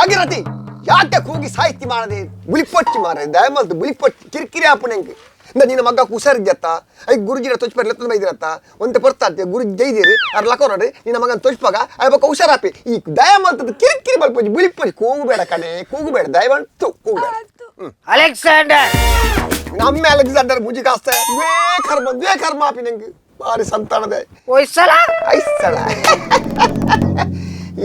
Bhagirathi ಯಾಕೆ ಕೂಗಿ ಸಾಹಿತ್ಯ ಮಾಡದೆ ಬುಲಿಪೊಚ್ಚಿ ಮಾರ ದಯಮಲ್ತು ಬುಲಿಪೊಚ್ಚಿ ಕಿರಿಕಿರಿ ಆಪುಣೆಂಗೆ ಇಂದ ನಿನ್ನ ಮಗ್ಗ ಹುಷಾರಿದ್ಯತ್ತ I ಗುರುಜಿನ ತೊಚ್ಪರ್ ಲೆತ್ತದ ಬೈದಿರತ್ತ ಒಂತೆ ಪೊರ್ತಾಡ್ತೆ ಗುರುಜಿ ಜೈದಿರಿ ಅರ್ ಲಕೋರಡು ನಿನ್ನ ಮಗನ ತೊಚ್ಪಾಗ I ಬೊಕ್ಕ ಹುಷಾರಾಪಿ ಈ ದಯಮಲ್ತದ ಕಿರಿಕಿರಿ ಮಲ್ಪೊಚ್ಚಿ ಬುಲಿಪೊಚ್ಚಿ ಕೂಗಬೇಡ ಕಣೆ ಕೂಗಬೇಡ ದಯಮಲ್ತು ಕೂಗಬೇಡ. ಅಲೆಕ್ಸಾಂಡರ್ ನಮ್ಮ ಅಲೆಕ್ಸಾಂಡರ್ ಮುಜಿ ಕಾಸ್ತೆ ದ್ವೇ ಕರ್ಮ ದ್ವೇ ಕರ್ಮ ಆಪಿ ನಂಗೆ ಭಾರಿ ಸಂತಾನದೆ. ಹೊಯ್ಸಳ. ಐಸಳ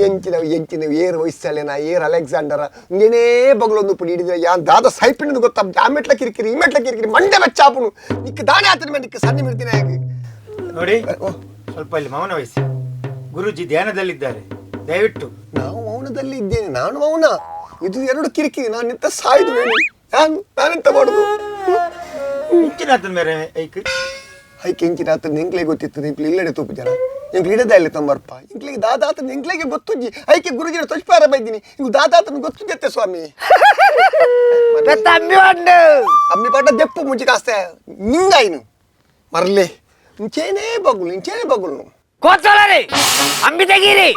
ಎಂಚಿನವು ಎಂಚಿನವು ಏರ್ ಹೊಯ್ಸಳೆನ ಏರ್ ಅಲೆಕ್ಸಾಂಡರ ಇಂಗೇನೇ ಬಗ್ಲೊಂದು ಪುಡಿ ಹಿಡಿದ ಯಾನ್ ದಾದ ಸೈಪಿನ ಗೊತ್ತಾ ಆ ಮೆಟ್ಲ ಕಿರಿಕಿರಿ ಈ ಮೆಟ್ಲ ಕಿರಿಕಿರಿ ಮಂಡೆ ಬೆಚ್ಚಾಪುನು ನಿಕ್ಕ ದಾನೆ ಆತನ ಮೇಲೆ ನಿಕ್ಕ ಸನ್ನಿ ಬಿಡ್ತೀನಿ ಹಾಗೆ. ನೋಡಿ, ಸ್ವಲ್ಪ ಇಲ್ಲಿ ಮೌನ ವಹಿಸಿ, ಗುರುಜಿ ಧ್ಯಾನದಲ್ಲಿದ್ದಾರೆ, ದಯವಿಟ್ಟು. ನಾವು ಮೌನದಲ್ಲಿ ಇದ್ದೇನೆ, ನಾನು ಮೌನ, ಇದು ಎರಡು ಕಿರಿಕಿರಿ, ನಾನು ನಿಂತ ಸಾಯ್ದು ಹೇಳಿ ನಾನು ನಾನೆಂತ ಮಾಡುದು? ಇಂಚಿನಾತನ ಮೇರೆ ಐಕ್. ಐಕೆ ಇಂಚಿನ ಆತ ನಿಂಕ್ಲೆ ಗೊತ್ತಿತ್ತು, ನಿಂಕ್ಲೆ ಇಲ್ಲಡೆ ತೂಪು ಜನ ಇಂಕ್ಲೆ ಇಡದ ಇಲ್ಲಿ ತಂಬರ್ಪ ಇಂಕ್ಲಿಗೆ ದಾದಾತನ ಇಂಕ್ಲೆಗೆ ಗೊತ್ತುಜ್ಜಿ ಐಕೆ ಗುರುಜಿನ ತೊಚ್ಪಾರ ಬೈದಿನಿ ಇಂಗು ದಾದಾತನ ಗೊತ್ತುಜ್ಜತ್ತೆ ಸ್ವಾಮಿ. ತಮ್ಮಿ ಉಂಡು. ಅಮ್ಮಿ ಪಾಟ ದೆಪ್ಪು ಮುಂಚೆ ಕಾಸ್ತೆ ನಿಂಗಾಯಿನು ಮರ್ಲೆ ಇಂಚೇನೇ ಬಗ್ಲು ಇಂಚೇನೇ ಬಗ್ಲು. ಕೋತಲರಿ ಅಂಬಿ ತೆಗೀರಿ.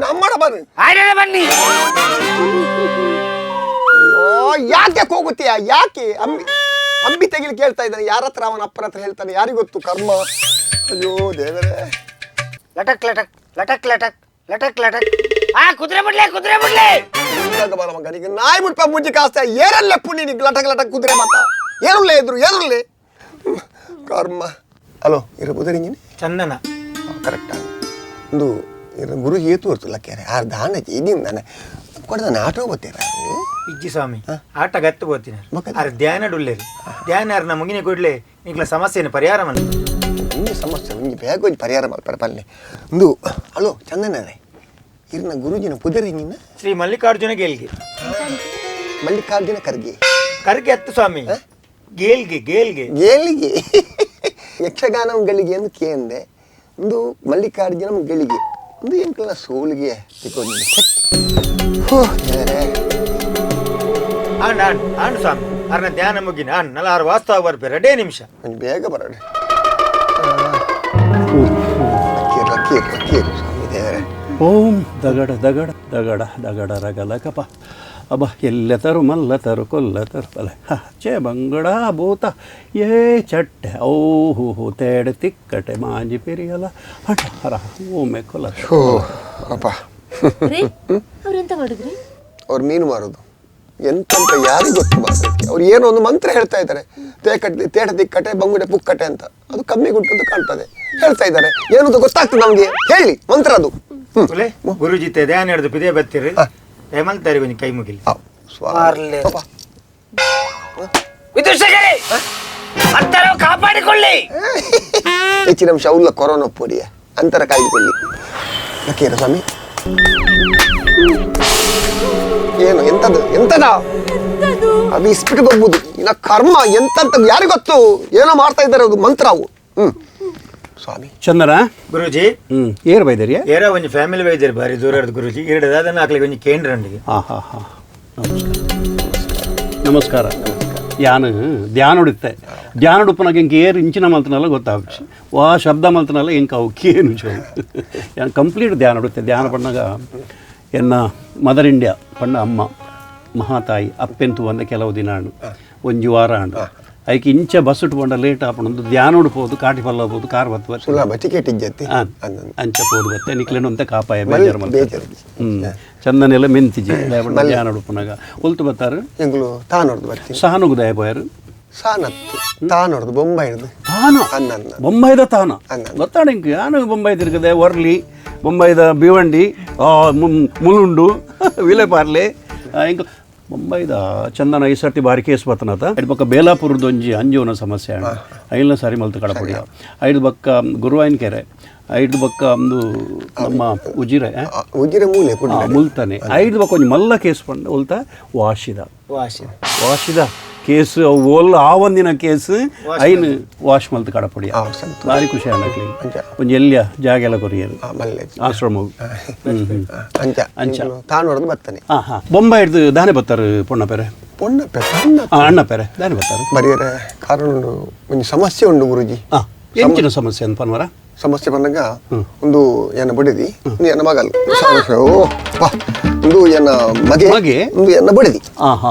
ನಮ್ಮಡ ಬನ್ನಿ. ಆಯ್ನ ಬನ್ನಿ. ಓ ಯಾಕೆ ಹೋಗುತ್ತೀಯ ಯಾಕೆ ಅಂಬಿ ಅಂಬಿ ತೆಗಿಲಿ ಕೇಳ್ತಾ ಇದ್ದಾನೆ, ಯಾರ ಹತ್ರ ಅವನ ಅಪ್ಪನ ಹತ್ರ ಹೇಳ್ತಾನೆ, ಯಾರಿಗೊತ್ತು ಗೊತ್ತು ಕರ್ಮ. ಅಯ್ಯೋ ದೇವರೇ. ಲಟಕ್ ಲಟಕ್ ಲಟಕ್ ಲಟಕ್ ಲಟಕ್ ಲಟಕ್ ಆ ಕುದುರೆ ಬಿಡ್ಲೆ ಕುದುರೆ ಬಿಡ್ಲೆ. ಇವಾಗ ಬರ ಮಗನಿಗೆ ನಾಯಿ ಮುಟ್ಪ ಮುಂಚೆ ಕಾಸ್ತ ಏರಲ್ಲೇ ಪುಣ್ಯ ನಿಗ್ ಲಟಕ್ ಲಟಕ್ ಕುದುರೆ ಮಾತ ಏರುಲ್ಲೇ ಇದ್ರು ಏರುಲ್ಲೇ ಕರ್ಮ. ಹಲೋ ಇರ ಬುದರಿಂಗಿನಿ. ಚಂದನ. ಕರೆಕ್ಟ್ ಒಂದು ಇರ ಗುರು ಏತು ಹೊರ್ತು ಲಕ್ಕೇರೆ ಆರ್ ದಾನ ಇದೀನಿ ನಾನು ಕೊಡ್ದಾನೆ ಆಟೋ ಗೊತ್ತೀರ. ಇಜ್ಜಿ ಸ್ವಾಮಿ, ಆಟ ಗತ್ತು ಬೋತಿನ. ಬೊಕ್ಕ? ಆರ್ ಧ್ಯಾನ ಡುಲ್ಲೇರಿ ಧ್ಯಾನ ಆರ್ನ ಮುಗಿನ ಕೂಡ್ಲೆ ನಿಕ್ಲ ಸಮಸ್ಯೆನ ಪರಿಹಾರ ಮನ್. ಒಂಜಿ ಸಮಸ್ಯೆ ಒಂಜಿ ಬೇಗ ಒಂಜಿ ಪರಿಹಾರ ಮಲ್ಪರ ಪಲ್ಲೆ ಒಂದು. ಹಲೋ ಚಂದನರೇ ಇರ್ನ ಗುರುಜಿನ ಪುದರಿಂಗಿನ? ಶ್ರೀ ಮಲ್ಲಿಕಾರ್ಜುನ ಗೇಲ್ಗೆ. ಮಲ್ಲಿಕಾರ್ಜುನ ಖರ್ಗೆ. ಕರ್ಗೆ ಹತ್ತು ಸ್ವಾಮಿ, ಗೇಲ್ಗೆ ಗೇಲ್ಗೆ. ಗೇಲಿಗೆ ಯಕ್ಷಗಾನ ಗಳಿಗೆ ಎಂದು ಕೇಂದೆ ಒಂದು ಮಲ್ಲಿಕಾರ್ಜುನ ಗಳಿಗೆ ಒಂದು ಎಂಕಲ್ನ ಸೋಲಿಗೆ ತಿಕ್ಕೊಂಡು ಹೋ ದೇವರೇ. ಆಣ್ ಆಣ್ ಆಣ್ ಸ್ವಾಮಿ, ಅರ್ನ ಧ್ಯಾನ ಮುಗಿನ ಆಣ್ ನಲ ಆರು ವಾಸ್ತವ ಬರ್ಪೆ ಎರಡೇ ನಿಮಿಷ. ಒಂಜಿ ಬೇಗ ಬರೋಣ ಲಕ್ಕೀರು ಲಕ್ಕೀರು ಲಕ್ಕೀರು ಸ್ವಾಮಿ ದೇವರೇ. ಓಂ ದಗಡ ದಗಡ ದಗಡ ದಗಡ ರಗಲ ಕಪ ಅಬ್ಬ ಎಲ್ಲತರು ಮಲ್ಲತರು ಕೊಲ್ಲತರು ಬಲೆ ಹ ಚೇ ಬಂಗಡ ಭೂತ ಏ ಚಟ್ಟೆ ಓ ಹೋ ಹೋ ತೇಡೆ ತಿಕ್ಕಟೆ ಮಾಂಜಿ ಪಿರಿಯಲ ಹಠ ಹರ ಓಮೆ ಕೊಲ. ಹೋ ಅಪ್ಪ. ರೀ ಅವ್ರೆಂತ ಮಾಡಿದ್ರಿ? ಅವ್ರು ಮೀನು ಮಾರೋದು ಎಂತಂತ ಯಾರಿಗೂ ಗೊತ್ತು ಮಾರೋದಕ್ಕೆ. ಅವ್ರು ಏನೋ ಒಂದು ಮಂತ್ರ ಹೇಳ್ತಾ ಇದ್ದಾರೆ, ತೇಕಟ್ಟೆ ತೇಟ ತಿಕ್ಕಟೆ ಬಂಗುಡೆ ಪುಕ್ಕಟೆ ಅಂತ, ಅದು ಕಮ್ಮಿ ಗುಂಟು ಅಂತ ಕಾಣ್ತದೆ ಹೇಳ್ತಾ ಇದ್ದಾರೆ, ಏನಂತ ಗೊತ್ತಾಗ್ತದೆ ನಮಗೆ ಹೇಳಿ ಮಂತ್ರ ಅದು. ಹ್ಮ್. ಒಲೆ ಗುರುಜಿ ಧ್ಯಾನ ಹಿಡಿದು ಪಿದೇ ಬತ್ತೀರಿ ಹೇಮಂತಾರಿ ಕೊಂಚ ಕೈ ಮುಗಿಲಿ. ಸ್ವಾಮಿ. ಮಾರ್ಲೆ. ಪಾಪ. ವಿದೂಷಕರೇ ಅಂತರ ಕಾಪಾಡಿಕೊಳ್ಳಿ. ಹೆಚ್ಚಿನ ಅಂಶ ಉಲ್ಲ ಕೊರೋನಾ ಪೊಡಿಯ ಅಂತರ ಕಾಯ್ದುಕೊಳ್ಳಿ ಲಕ್ಕೀರ ಸ್ವಾಮಿ. ಏನು ಎಂತದು ಎಂತದ ಅದು ಇಸ್ಪಿಟ್ ಗೊಬ್ಬುದು ಇನ್ನ ಕರ್ಮ ಎಂತಂತ ಯಾರಿಗ್ ಗೊತ್ತು, ಏನೋ ಮಾಡ್ತಾ ಇದ್ದಾರೆ ಅದು ಮಂತ್ರ ಅವು. ಹ್ಮ್ ಸ್ವಾಮಿ. ಚಂದನ. ಗುರುಜಿ. ಹ್ಞೂ ಏರ್ ಬೈದರಿಯಾ? ಏರ ಒಂಜಿ ಫ್ಯಾಮಿಲಿ ವೈದ್ಯರು ಬಾರಿ ದೂರ ಇರೋದು ಗುರುಜಿ, ಎರಡು ದಾದನ ಹಾಕ್ಲಿಕ್ಕೆ ಒಂಜಿ ಕೇಂದ್ರಂಡಿಗೆ. ಹಾಂ ಹಾಂ ಹಾಂ ನಮಸ್ಕಾರ ನಮಸ್ಕಾರ. ಯಾನು ಧ್ಯಾನ ಹೊಡಿತೆ ಧ್ಯಾನ ಉಡುಪನಾಗ ಇಂಕ ಏರು ಇಂಚಿನ ಮಲ್ತನಲ್ಲ ಗೊತ್ತಾಗ್ச்சு ವಾ ಶಬ್ದ ಮಲ್ತನಲ್ಲ ಇಂಕ ಅವು ಕೇನು ಚೋ ಯಾನ್ ಕಂಪ್ಲೀಟ್ ಧ್ಯಾನ ಹೊಡುತ್ತೆ. ಧ್ಯಾನ ಪಣ್ಣಾಗ ಎನ್ನ ಮದರ್ ಇಂಡಿಯಾ ಪಣ್ಣ ಅಮ್ಮ ಮಹಾತಾಯಿ ಅಪ್ಪೆಂತು ಒಂದ ಕೆಲವು ದಿನ ಹಣ್ಣು ಒಂಜಿ ವಾರ ಹಣ್ಣು ಐಕೆ ಇಂಚ ಬಸ್ ಉಟ್ಕೊಂಡ ಲೇಟ್ ಆಪಣಂದು ಧ್ಯಾನ ಉಡ್ಬೋದು ಕಾಟಿ ಪಲ್ಲ ಹೋಗ್ಬೋದು ಕಾರ್ ಬತ್ತು ಬತ್ತು. ಸುಲಭ ಟಿಕೆಟ್ ಇಜ್ಜತ್ತಿ. ಅಂಚ ಪೋದು ಬತ್ತೆ ನಿಕ್ಲೇನು ಅಂತ ಕಾಪಾಯ ಬೇಜಾರು ಮಲ್ಪೆ. ಬೇಜಾರು. ಹ್ಮ್ ಚಂದನೆಲ್ಲ ಮೆಂತಿಜಿ ಧ್ಯಾನ ಉಡುಪನಾಗ ಒಲ್ತು ಬತ್ತಾರು. ಎಂಗ್ಲು ತಾನೊಡ್ದು ಬರ್ತೀನಿ. ಸಹನುಗುದಾಯ ಪೋಯರು? ಸಾನತ್ತು ತಾನೊಡ್ದು ಬೊಂಬೈ ಹಿಡ್ದು. ತಾನ? ಅನ್ನ ಅನ್ನ. ಬೊಂಬೈದ ತಾನ? ಅನ್ನ. ಗೊತ್ತಾಡ ಇಂಕ್ ಯಾನು ಬೊಂಬೈ ತಿರುಗದೆ ವರ್ಲಿ ಬೊಂಬೈದ ಭಿವಂಡಿ ಮುಲುಂಡು ವಿಲೆಪಾರ್ಲೆ ಇಂಕ್ ಬೊಂಬೈದ ಚಂದನ ಈ ಸರ್ತಿ ಬಾರಿ ಕೇಸ್ ಬರ್ತನತ. ಐದು ಪಕ್ಕ ಬೇಲಾಪುರದ ಒಂಜಿ ಅಂಜೋನ ಸಮಸ್ಯೆ ಅಣ್ಣ ಐಲ್ನ ಸಾರಿ ಮಲ್ತು ಕಡಪುಡಿಯ ಐದು ಬಕ್ಕ ಗುರುವಾಯಿನ ಕೆರೆ ಐದು ಬಕ್ಕ ಒಂದು ನಮ್ಮ ಉಜಿರೆ ಆ? ಉಜಿರೆ ಮೂಲೆ ಕುಡ್ಲ. ಮುಲ್ತಾನೆ ಐದು ಬಕ್ಕ ಒಂಜಿ ಮಲ್ಲ ಕೇಸ್ ಪಂಡ ಉಲ್ತ ವಾಶಿದ. ವಾಸಿ. ವಾಶಿದ ಕೇಸ್ ಅವು ಓಲ್ ಆ ಒಂದಿನ ಕೇಸ್ ಐನ್ ವಾಶ್ ಮಲ್ತು ಕಡಪುಡಿಯ. ಸಂತೋಷ. ಭಾರಿ ಖುಷಿ ಆನಕ್ಲಿ. ಅಂಚ. ಒಂಜಿ ಎಲ್ಲಿಯ ಜಾಗ ಎಲ್ಲ ಕೊರಿಯರು. ಮಲ್ಲೆ. ಆಶ್ರಮ. ಅಂಚ. ಅಂಚ. ತಾನೊಡ್ದು ಬರ್ತಾನೆ. ಹಾಂ ಹಾಂ ಬೊಂಬೈ ಹಿಡ್ದು ದಾನೆ ಬರ್ತಾರೆ ಪೊಣ್ಣ ಪೆರೆ? ಪೊಣ್ಣಪ್ಪೆ ಪೊಣ್ಣ. ಹಾಂ ಅಣ್ಣ ಪೆರೆ ದಾನೆ ಬರ್ತಾರೆ? ಬರಿಯರೆ ಕಾರಣ ಉಂಡು ಒಂಜಿ ಸಮಸ್ಯೆ ಉಂಡು ಗುರುಜಿ. ಎಂಚಿನ ಸಮಸ್ಯೆ ಅಂತ ಪನ್ವರ? ಸಮಸ್ಯೆ ಬಂದಾಗ ಒಂದು ಏನ ಬಡಿದಿ, ಒಂದು ಏನ ಮಗಲ್, ಒಂದು ಏನ ಮಗೆ, ಒಂದು ಏನ ಬಡಿದಿ.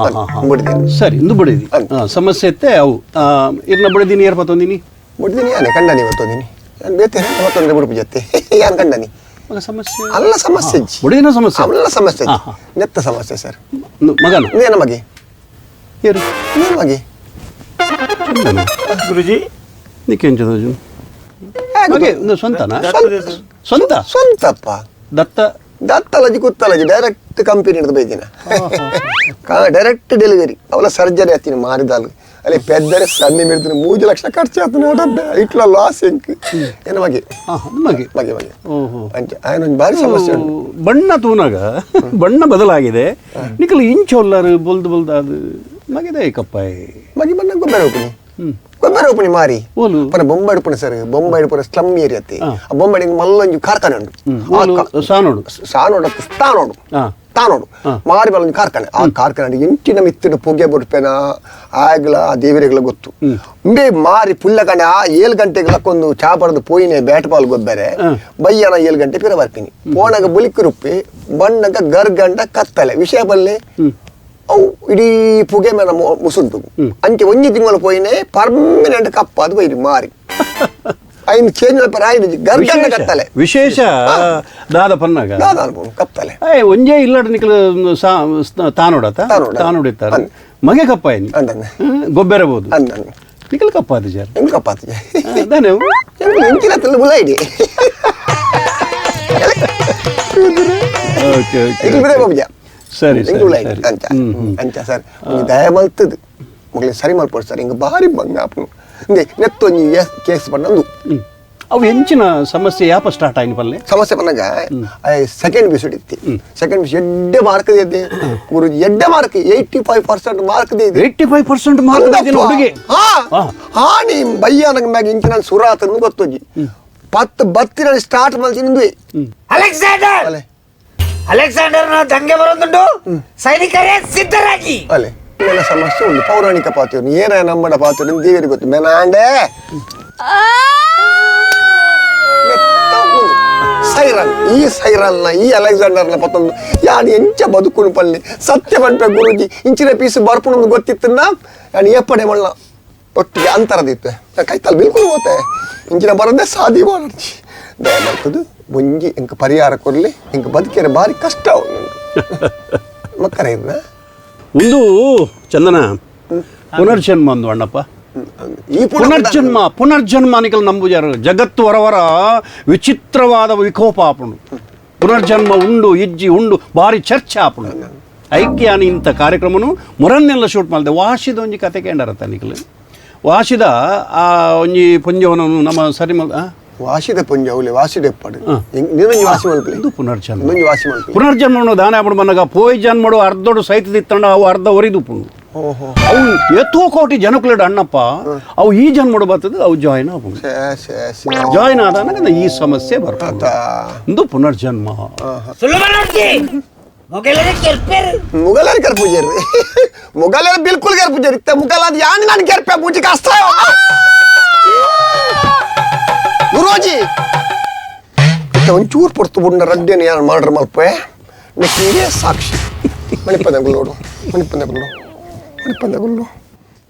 ಬಡಿದಿ ಸರಿ, ಇಂದು ಬಡಿದಿ ಸಮಸ್ಯೆ ಇತ್ತೆ ಅವು. ಇರ್ನ ಬಡಿದಿನಿ ಏರ್ ಪತ್ತೊಂದಿನಿ? ಬಡಿದಿನಿ ಯಾನೆ ಕಂಡನಿ ಬತ್ತೊಂದಿನಿ. ನಾನು ಬೇತೆ ಮತ್ತೊಂದ್ರೆ ಬುಡುಪು ಜೊತೆ ಯಾನ್ ಕಂಡನಿ. ಸಮಸ್ಯೆ ಅಲ್ಲ, ಸಮಸ್ಯೆ ಬಡಿದಿನ ಸಮಸ್ಯೆ ಅಲ್ಲ, ಸಮಸ್ಯೆ ನೆತ್ತ ಸಮಸ್ಯೆ ಸರ್. ಮಗನ ಏನ ಮಗೆ ಏರು ಏನು ಮಗೆ ಗುರುಜಿ ನಿಕ್ಕೆಂಚದ ಮಗೆ ಸ್ವಂತನಾ? ಸ್ವಂತ ಸ್ವಂತಪ್ಪ. ದತ್ತ ದತ್ತಲಜಿ ಕುತ್ತಲಜಿ ಡೈರೆಕ್ಟ್ ಕಂಪನಿ ಹಿಡಿದು ಬೈದಿನ, ಡೈರೆಕ್ಟ್ ಡೆಲಿವರಿ. ಅವಳ ಸರ್ಜರಿ ಆತೀನಿ ಮಾರಿದಾಲು ಅಲ್ಲಿ ಪೆದ್ದರೆ ಸಣ್ಣ ಮಿಡ್ತೀನಿ 3 ಲಕ್ಷ ಖರ್ಚು ಆಯ್ತು ನೋಡಬ್ಬೆ ಇಟ್ಲ ಲಾಸ್ ಇಂಕ್ ಏನು ಮಗೆ ಮಗೆ ಮಗೆ ಮಗೆ. ಓಹೋ ಅಂಚೆ ಭಾರಿ ಸಮಸ್ಯೆ ಉಂಟು. ಬಣ್ಣ ತೂನಾಗ ಬಣ್ಣ ಬದಲಾಗಿದೆ ನಿಕಲು ಇಂಚೊಲ್ಲರು ಬೊಲ್ದು ಬೊಲ್ದು ಅದು ಮಗಿದೆ ಕಪ್ಪಾಯಿ ಮಗೆ ಬಣ್ಣ ಗೊಬ್ಬರ ಹೋಗ್ತೀನಿ ಗೊಬ್ಬರ ಓಪನಿ ಮಾರಿ ಪನ ಬೊಂಬೈ ಇಡ್ಪುಣ ಸರ್. ಬೊಂಬೈ ಇಡ್ಪುಣ ಸ್ಲಮ್ ಏರಿಯಾ ಅತ್ತೆ. ಆ ಬೊಂಬೈ ಮಲ್ಲೊಂಜಿ ಕಾರ್ಖಾನೆ ಉಂಟು. ಸಾನೋಡು ಸಾನೋಡು ತಾನೋಡು ತಾನೋಡು ಮಾರಿ ಮಲ್ಲೊಂಜಿ ಕಾರ್ಖಾನೆ. ಆ ಕಾರ್ಖಾನೆ ಎಂಟಿನ ಮಿತ್ತಿನ ಪೊಗೆ ಬುಡ್ಪೆನ ಆಗ್ಲ ಆ ದೇವರಿಗಳ ಗೊತ್ತು. ಉಂಬೆ ಮಾರಿ ಪುಲ್ಲ ಕಣೆ ಆ 7 ಗಂಟೆಗೆ ಲಕ್ಕೊಂದು ಚಾ ಪಡೆದು ಪೋಯಿನೆ ಬ್ಯಾಟ್ ಬಾಲ್ ಗೊಬ್ಬರೆ ಬಯ್ಯನ 7 ಗಂಟೆ ಪಿರ ಬರ್ತೀನಿ. ಪೋಣಗ ಬುಲಿಕ್ ರುಪ್ಪಿ ಬಣ್ಣಗ ಗರ್ಗಂಡ ಕತ್ತಲೆ ವಿಷಯ ಬಲ್ಲೆ ಅವು ಇಡೀ ಪುಗೆ ಮೇಲೆ ಮುಸುಂಟು ಅಂಚೆ ಒಂಜಿ ತಿಂಗಳು ಪೋಯಿನೆ ಪರ್ಮನೆಂಟ್ ಕಪ್ಪ ಅದು ಬೈರಿ ಮಾರಿ ಐನ್ ಚೇಂಜ್ ಮಲ್ಪರ ಐನ್ ಗರ್ಗಂಡ ಕತ್ತಲೆ ವಿಶೇಷ ದಾದ ಪನ್ನಾಗ ದಾದ ಅನ್ಬೋದು ಕತ್ತಲೆ ಏ ಒಂಜೇ ಇಲ್ಲಡ ನಿಕಲು ತಾನೋಡತ ತಾನೋಡಿತ್ತಾರೆ ಮಗೆ ಕಪ್ಪಾಯಿನಿ ಗೊಬ್ಬರಬಹುದು ನಿಕಲ್ ಕಪ್ಪಾದ ಜಾರ್ ಎಂಗ್ ಕಪ್ಪಾತ ದಾನೆ ಎಂಚಿನ ತಲ್ಲ ಮುಲೈಡಿ ಓಕೆ ಓಕೆ ಇದು ಬಿದೆ ಬಾಬುಜ ಸರಿ ಸರಿ ಅಂಚ ಅಂಚ ಸರ್ ದಯ ಮಲ್ತದು ಮಗಲಿ ಸರಿ ಮಲ್ಪೊಡು ಸರ್. ಹಿಂಗೆ ಭಾರಿ ಬಂಗ ಆಪುನು ಇಂದೆ ನೆತ್ತೊಂಜಿ ಕೇಸ್ ಪಂಡಂದು ಅವು ಎಂಚಿನ ಸಮಸ್ಯೆ ಯಾಪ ಸ್ಟಾರ್ಟ್ ಆಯ್ನ ಪಲ್ಲೆ ಸಮಸ್ಯೆ ಪನ್ನಗ ಸೆಕೆಂಡ್ ಪಿಸಿ ಇತ್ತಿ. ಸೆಕೆಂಡ್ ಪಿಸಿ ಎಡ್ಡೆ ಮಾರ್ಕ್ ಇದೆ ಗುರುಜಿ, ಎಡ್ಡೆ ಮಾರ್ಕ್ 85% ಮಾರ್ಕ್ ಇದೆ. 85% ಮಾರ್ಕ್ ಇದೆ ಹುಡುಗಿ. ಹಾ ಹಾ ನೀ ಬಯ್ಯ ನಂಗೆ ಮ್ಯಾಗ ಇಂಚಿನ ಸುರಾತನ್ನು ಗೊತ್ತೊಂಜಿ ಪತ್ತು ಬತ್ತಿನ ಸ್ಟಾರ್ಟ್ ಮಲ್ಚಿನಿಂದುವೆ. ಅಲೆಕ್ಸಾಂಡರ್ ಅಲೆಕ್ಸಾಂಡರ್ನ ದಂಗೆ ಬರೋದುಂಟು, ಸೈನಿಕರೇ ಸಿದ್ಧರಾಗಿ. ಅಲೆ ಇವೆಲ್ಲ ಸಮಸ್ಯೆ ಉಂಟು. ಪೌರಾಣಿಕ ಪಾತ್ರ ಏನ ನಮ್ಮಡ ಪಾತ್ರ ದೇವರಿಗೆ ಗೊತ್ತು. ಮೆನಾಂಡೆ ಸೈರನ್ ಈ ಸೈರನ್ನ ಈ ಅಲೆಕ್ಸಾಂಡರ್ನ ಪತ್ತೊಂದು ಯಾನು ಎಂಚ ಬದುಕುನು ಪಲ್ಲೆ ಸತ್ಯ ಪನ್ಪೆ ಗುರುಜಿ ಇಂಚಿನ ಪೀಸು ಬರ್ಪುಣಂದು ಗೊತ್ತಿತ್ತನ್ನ ಯಾನು ಏಪಡೆ ಮಳ್ಳ ಒಟ್ಟಿಗೆ ಅಂತರದಿತ್ತು ಕೈತಲ್ ಬಿಲ್ಕುಲ್ ಹೋತೆ ಇಂಚಿನ ಬರದೆ ಸಾದಿ ಮಾಡರ್ಚಿ ದಯ ಮಾಡ್ತದ್ದು ಒಂಜಿ ಇಂಕ ಪರಿಹಾರ ಕೊರ್ಲಿ ಇಂಕ ಬದುಕಿದ್ರೆ ಭಾರಿ ಕಷ್ಟ ಮಕ್ಕಳ ಇದ್ನ ಒಂದು ಚಂದನ ಪುನರ್ಜನ್ಮ ಒಂದು ಅಣ್ಣಪ್ಪ. ಈ ಪುನರ್ಜನ್ಮ ಪುನರ್ಜನ್ಮ ನಿಕಲ್ ನಂಬುಜಾರು ಜಗತ್ತು ಹೊರವರ ವಿಚಿತ್ರವಾದ ವಿಕೋಪ ಆಪುಂಡು. ಪುನರ್ಜನ್ಮ ಉಂಡು ಇಜ್ಜಿ ಉಂಡು ಭಾರಿ ಚರ್ಚೆ ಆಪುಂಡು. ಐಕ್ಯಾನ ಇಂಥ ಕಾರ್ಯಕ್ರಮನು ಮೊರನ್ನೆಲ್ಲ ಶೂಟ್ ಮಾಡಿದೆ ವಾಶಿದ ಒಂಜಿ ಕತೆ ಕೇಂಡರತ್ತ ನಿಕಲ್ ವಾಶಿದ ಆ ಒಂಜಿ ಪುಂಜವನನು ನಮ್ಮ ಸರಿ ಮಲ್ ವಾಸಿದ ಪುಂಜ ಅವಲೆ ವಾಸಿದ ಎಪ್ಪಾಡು ನೀನೊಂಜಿ ವಾಸಿ ಮಲ್ಪಲೆ ಇದು ಪುನರ್ಜನ್ಮ ಇನ್ನೊಂಜಿ ವಾಸಿ ಮಲ್ಪಲೆ ಪುನರ್ಜನ್ಮನು ದಾನ ಆಪುಂಡು ಮನ್ನಗ ಪೋಯ್ ಜನ್ಮಡು ಅರ್ಧೋಡು ಸೈತದಿತ್ತಂಡ ಅವು ಅರ್ಧ ಒರಿದುಪುಂಡು. ಅವು ಎತ್ತೋ ಕೋಟಿ ಜನಕುಲೆಡ್ ಅಣ್ಣಪ್ಪ ಅವು ಈ ಜನ್ಮಡು ಬರ್ತದೆ ಅವು ಜಾಯಿನ್ ಆಪುಂಡು. ಜಾಯಿನ್ ಆದಾಗ ಈ ಸಮಸ್ಯೆ ಬರ್ತದೆ. ಇದು ಪುನರ್ಜನ್ಮ. ಮುಗಲರು ಕರ್ಪೂಜಾರಿ ಮುಗಲರು ಬಿಲ್ಕುಲ್ ಕರ್ಪೂಜಾರಿ ಮುಗಲ ಅದು ಯಾನ್ ನಾನು ಕೆರ್ಪೆ ಪೂಜೆ ಕಷ್ಟ ಗುರೋಜಿ ಒಂಚೂರು ಪೊರ್ತು ಬುಂಡ ರಡ್ಡೇನು ಯಾರು ಮಾಡ್ರ ಮಲ್ಪೆ ನೆಕ್ಕಿಗೆ ಸಾಕ್ಷಿ ಮಣಿಪಂದ ಗುಲ್ಲೋಡು ಮಣಿಪಂದ ಗುಲ್ಲು ಮಣಿಪಂದ ಗುಲ್ಲು